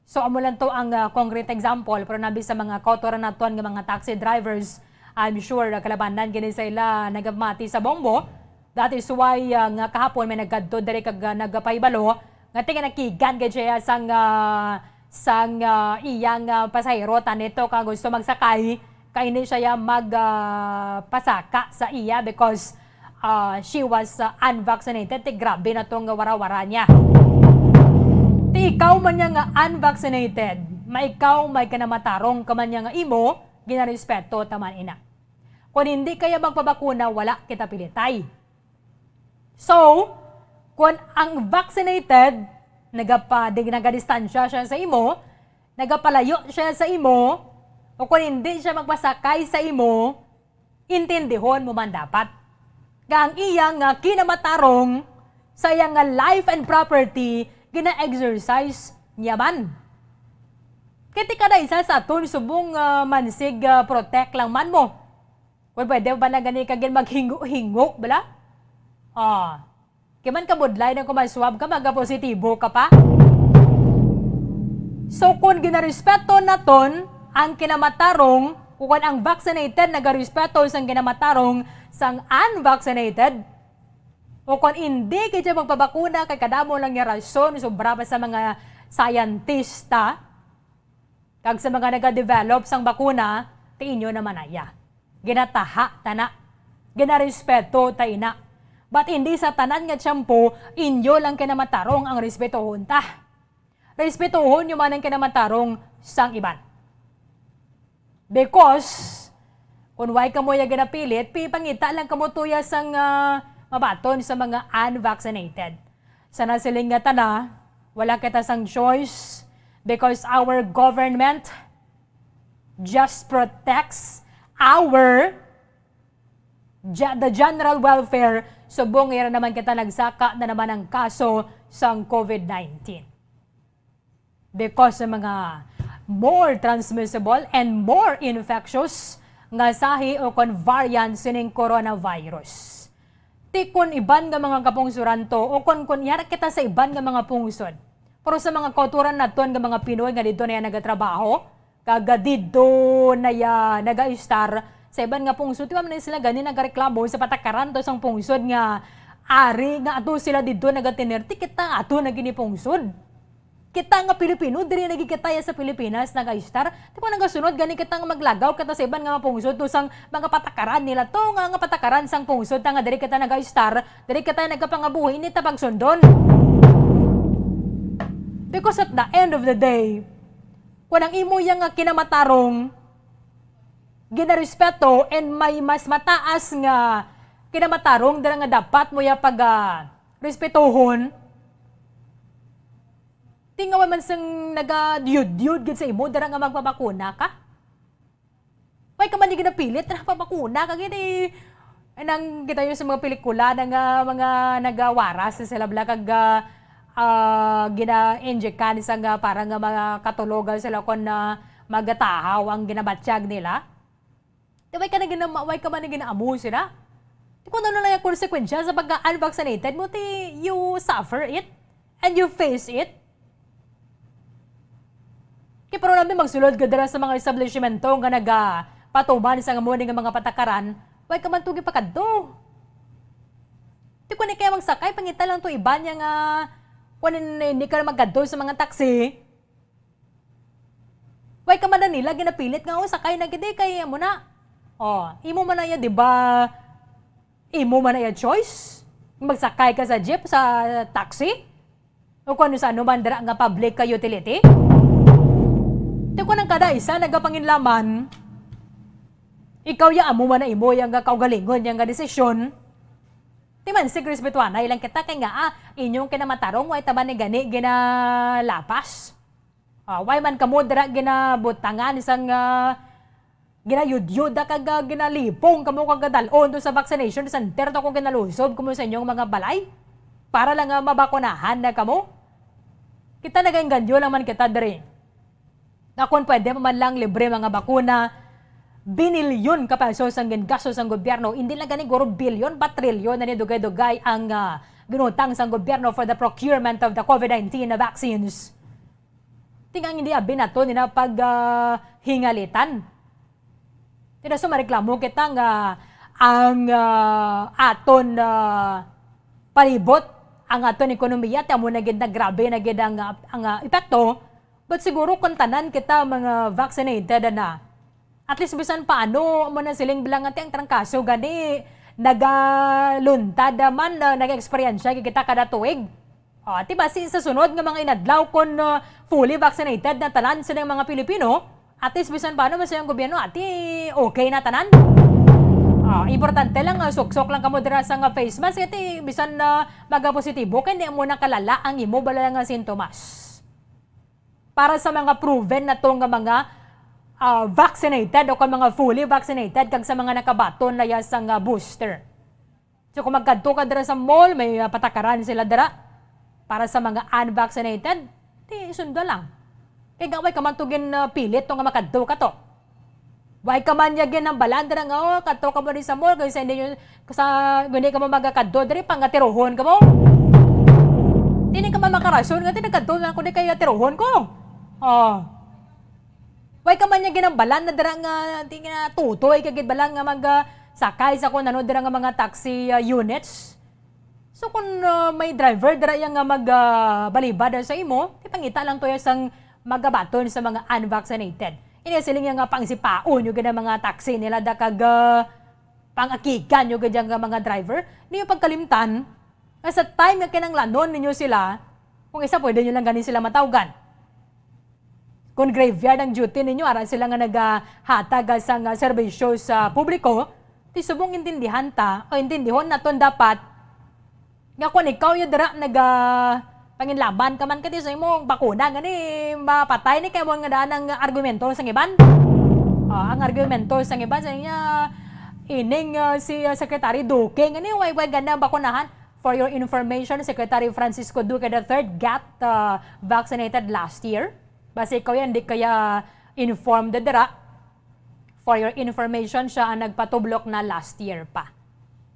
So, amo lang to ang, ah, concrete example, pero nabi sa mga kautoran naton nga mga taxi drivers, I'm sure, ah, kalabanan gini sa ila nagapamati sa bombo. That is why, ah, nga kahapon may nagkadto diri kag, ah, nagapahibalo nga tingin nakigan gid siya sang, ah, sang, ah, iyang, ah, pasahero, tanito ka gusto magsakay, kay hindi siya mag, ah, pasaka sa iya because, ah, she was, ah, unvaccinated. Ti grabe na tong wara-wara niya. Ti ikaw man niya nga unvaccinated, may ikaw may kinamatarong ka man niya nga imo, ginarespeto ta man ina. Kung hindi kaya magpabakuna, wala kita pilitay. So, kung ang vaccinated, nagapa-, di-, nagadistansya siya sa imo, nagapalayo siya sa imo, o kung hindi siya magpasakay sa imo, intindihon mo man dapat nga ang iya nga kinamatarong sa iya nga life and property gina-exercise niya man. Kay ti kada isa sa aton subong, ah, mansig, ah, protect lang man mo. Kung pwede ba na gani ka gin maghingo-hingo, bala? Ah. Kay man kabudlay na kung mag-swab ka, magapositibo ka pa. So, kung ginarespeto naton ang kinamatarong, o kung ang vaccinated nagarespeto sang kinamatarong sang unvaccinated, O kon indi gid siya magpabakuna kay kadamo lang niya rason, sobra pa sa mga scientista kag sa mga nagadevelop sang bakuna, ti inyo naman na iya. Ginataha ta na. Ginarespeto ta ina. But hindi sa tanan nga tiyempo, inyo lang kinamatarong ang respetohon ta. Respetohon niyo man ang kinamatarong sang iban. Because, kung why kamo ya ginapilit, pipangita lang kamo tuya sang, ah, mabaton sa mga unvaccinated. Sa nasiling nga tana, wala kita sang choice because our government just protects our ge-, the general welfare. Subong ira naman kita nagsaka na naman ang kaso sang COVID nineteen. Because sa mga more transmissible and more infectious nga sahi o kon variant sining coronavirus. Ti kon iban nga mga kapungsoran to, o kon, kon yara kita sa iban nga mga pungsod. Pero sa mga kauturan naton nga mga Pinoy nga didto na yan nagatrabaho, kag didto na ya nagaistar sa iban nga pungsod, di ba man sila gani nagareklamo sa patakaran to sang pungsod nga ari nga ato sila didto nagatener, ti kita ato na gini pungsod. Kita nga Pilipino, diri na gid kita ya sa Pilipinas nagaistar. Di ba nagasunod gani kita nga maglagaw kita sa iban nga mga pungsod to sang mga patakaran nila to nga, nga patakaran sang pungsod ta nga diri kita nagaistar, diri kita nagapangabuhi, hindi ta pagsundon. Because at the end of the day, kung ang imo ya nga kinamatarong ginarespeto and may mas mataas nga kinamatarong dira nga dapat mo ya pag, ah, respetohon, tingawan man sang nagayudyod gid sa imo dira nga magpabakuna ka. Why ka man di ginapilit na papakuna ka gid eh. Ay, nang kita yun sa mga pelikula na nga mga nagawaras na sila bla kag, ah, ah, gina-injectan sa nga para nga makatulogan sila kon, ah, magatahaw ang ginabatyag nila. Di why ka na gina-, why ka man na ginaamo sila? Di kung ano lang yung konsekwensya sa pagka-unvaccinated mo, ti you suffer it and you face it. Kay pero namin magsulod ka dira sa mga establishmento nga nagapatuman sa nga mo nga mga patakaran, why ka man tugi pakadto? Di ko ni kaya magsakay, pangita lang to iban niya nga kung hindi ka na magkadto sa mga taxi. Why ka man na nila ginapilit nga, "Oh, sakay na gid eh, kay amo na." Oh, imo man na iya, di ba? Imo man na iya choice. Magsakay ka sa jeep, sa taxi, o kung ano sa ano man dira nga public ka utility. Ti kung ang kada isa nagapanginlaman, ikaw ya amo man na imo yang nga kaugalingon, yang nga desisyon. Ti man sig respetuanay lang kita kay nga, ah, inyong kinamatarong, why ta man ni gani ginalapas? Ah, why man kamo dira ginabutangan sang, ah, ginayudyod kag, ah, ginalipong kamo kag gadal-on to sa vaccination center to kung ginalusob kamo sa inyong mga balay? Para lang nga mabakunahan na kamo? Kita nagaengganyo lang man kita diri. Na kung pwede pa man lang libre mga bakuna, binilyon ka pesos ang gingastos sang gobyerno. Hindi lang gani guro bilyon, but trilyon na ni dugay-dugay ang, ah, ginutang sang gobyerno for the procurement of the COVID nineteen vaccines. Tingang hindi abi nato nila pag, ah, hingalitan. Tinaso mareklamo kita nga ang, ah, aton, ah, palibot, ang aton ekonomiya, ti amo na gid na grabe na gid ang, ah, ang, ah, epekto. But siguro kung tanan kita mga vaccinated na, at least bisan paano mo na siling bilang ati ang trangkaso gani nagaluntad man na nag-eksperyensya kita kada tuig. O, ti basi sa sunod nga mga inadlaw, kon, uh, fully vaccinated na tanan sining mga Pilipino, at least bisan paano, masaya ang gobyerno, ati, okay na tanan. Ah, importante lang, ah, suksok lang kamo dira sa nga face mask, ati, bisan na magapositibo, kay di mo nakalala ang imo bala nga sintomas. Para sa mga proven na to nga mga, ah, vaccinated o kung mga fully vaccinated, kag sa mga nakabaton na ya sa nga booster. So, kung magkadto ka dira sa mall, may, ah, patakaran sila dira para sa mga unvaccinated, ti sunda lang. Kay gaway ka man to gin, ah, pilit to nga makadto ka to. Why ka man niya ginambalan dira nga, "Oh, kadto ka mo diri sa mall, kay sa hindi nyo, sa, hindi ka mo magakadto diri, pangatirohon ka mo." Tini ka man makarason nga, "Ti nagkadto na ako di kay atirohon ko." Oh. Why ka man niya ginambalan na dira nga, di nga tutoy ka gid bala nga mag, ah, sakay sa kung ano dira nga mga taxi, ah, units? So kung, ah, may driver dira iya nga mag, ah, balibad sa imo, ipangita lang to iya sang magabaton sa mga unvaccinated. Ini siling iya nga pangsipaon nyo gid ang mga taxi nila da kag, ah, pangakigan nyo gid ang mga driver. Niyo pagkalimtan nga sa time nga kinanglanon ninyo sila, kung isa pwede nyo lang gani sila matawgan. Kung graveyard ang duty ninyo, ara sila nga nagahatag sang, ah, serbisyo sa publiko, ti subong intindihan ta, o intindihon naton dapat, nga kung ikaw yung dira naga panginlaban ka man kadi sa imong bakuna, gani mapatay ni kay mo nga daan ang argumento sa iban. Ah, ang argumento sa iban sa niya, ining, ah, si, ah, Secretary Duque, gani way, way ganda bakunahan. For your information, Secretary Francisco Duque the third got, uh, vaccinated last year. Basi ikaw yan, di kaya informed dira. For your information, siya ang nagpatublok na last year pa.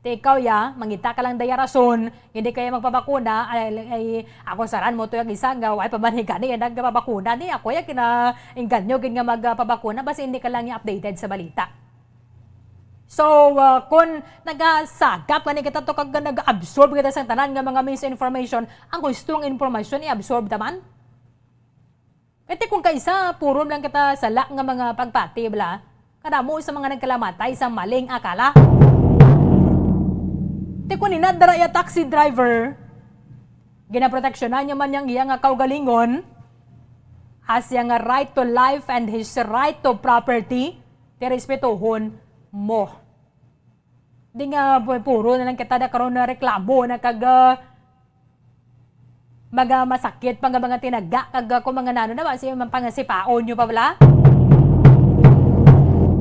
Ti ikaw ya, mangita ka lang daya rason, hindi kaya magpabakuna, ay, ay, ako saran mo to yung isa nga, why pa man higani, yung nagpabakuna ni, ako ya kinainganyo gid nga magpabakuna, basi hindi ka lang ya updated sa balita. So, uh, kung nagasagap gani kita to kag nag-absorb kita sa tanan nga mga misinformation, ang gusto nga impormasyon i-absorb ta man. Kay ti kung kaisa, puro lang kita sala nga mga pagpati, bala. Kadamo sa mga nagkalamatay sa maling akala. Ti kung inadara ya taxi driver, ginaproteksyonan niya man yang iya nga kaugalingon, as iya nga right to life and his right to property, ti respetohon mo. Di nga pu-, puro na lang kita da karon na reklamo na kag, ah, mga masakit pa nga mga tinaga kag, ah, kung mga nano na ba, si pangasipaon nyo pa bala?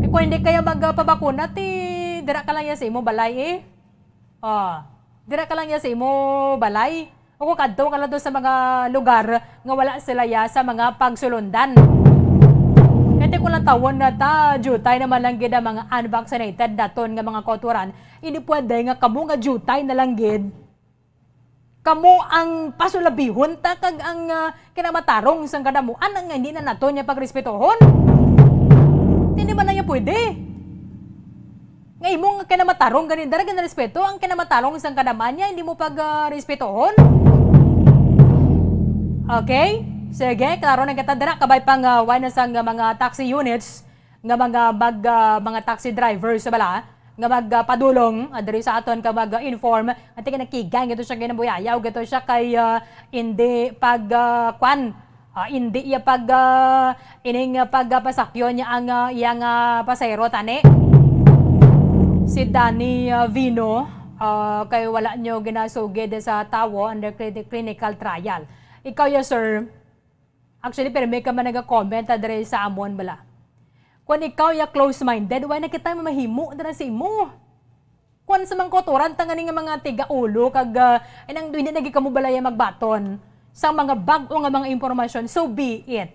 Eh, kung hindi kaya magpabakuna, ti dira ka lang ya sa imo balay eh. Oh, dira ka lang ya sa imo balay. O kung kadto ka lang to sa mga lugar nga wala sila ya sa mga pagsulundan. Kaya ti kung lang tawon na ta, jutay naman lang gid ang mga unvaccinated daton nga mga kauturan. Hindi pwede nga kamo nga jutay na lang gid. Kamo ang pasulabihon ta kag ang, ah, kinamatarong sang kadamuan nga hindi na naton niya pagrespetohon. Hindi man na niya pwede. Nga imo nga kinamatarong gani, dara gid na respeto, ang kinamatarong sang kadam-an niya, hindi mo pag, ah, respetohon. Okay? Sige, klaro na kita dira, kabay pang, ah, wala na sang, ah, mga taxi units nga mga mag, ah, mga taxi drivers bala nga magpadulong, ah, diri sa aton ka mag-inform. Ati ka nakigang ito siya, ginabuyayaw ito siya kay, ah, hindi pag, ah, kwan, ah, hindi iya pag, ah, ining, ah, pagpasakyo niya ang, ah, iyang, ah, pasahero, tani. Si Danny, ah, Vino, ah, kay wala nyo ginasugid sa tawo under cli-, clinical trial. Ikaw ya, sir. Actually, pero may ka man naga-comment, ah, diri sa amon bala. Kung ikaw ya close-minded, why na kita mamahimo dira sa imo? Kung sa mga kauturan, ta nga ni nga mga tigaulo, kag, ah, inang hindi na gid kamo balaya magbaton sa mga bag-o nga mga impormasyon, so be it.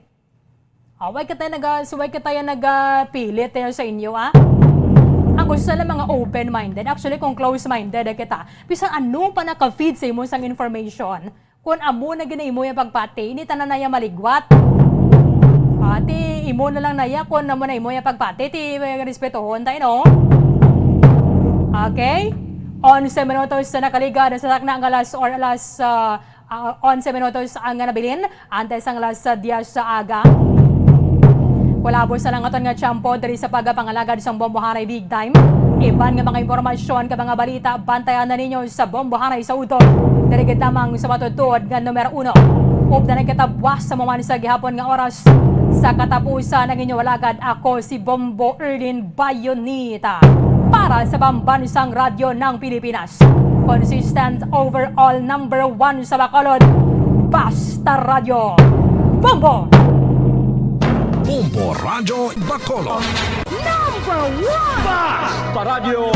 Ah, why kita naga-, so why kita ya nagapilit tayo sa inyo, ah? Ang gusto na mga open-minded. Actually, kung close-minded na kita, bisan ano pa naka-feed sa imo sang information, kung amo na gid na imo ya pagpati, ini tanan na ya maligwat. Pati imo na lang na ya, kung amo na imo ya pagpati, ti respetohon tayo, no? Okay? Onse minutos sa nakaligad sa takna nga alas or alas, ah, ah, onse minutos ang nabilin, antes ang alas diyes sa aga. Kulabos na lang aton nga tiyempo diri sa pagpangalagad sang Bombo Hanay Big Time. Iban nga mga impormasyon kag mga balita, bantayan na ninyo sa Bombo Hanay sa udto. Diri gid lamang sa matutuod nga numero uno. Updan na kita buwas sa maman sa gihapon nga oras. Sa katapusan, ang inyo alagad, ako si Bombo Erlin Bayonita. Para sa Pambansang Radyo ng Pilipinas, consistent overall number one sa Bacolod, Basta Radyo. Bombo! Bombo Radyo Bacolod. Number one! Basta Radyo!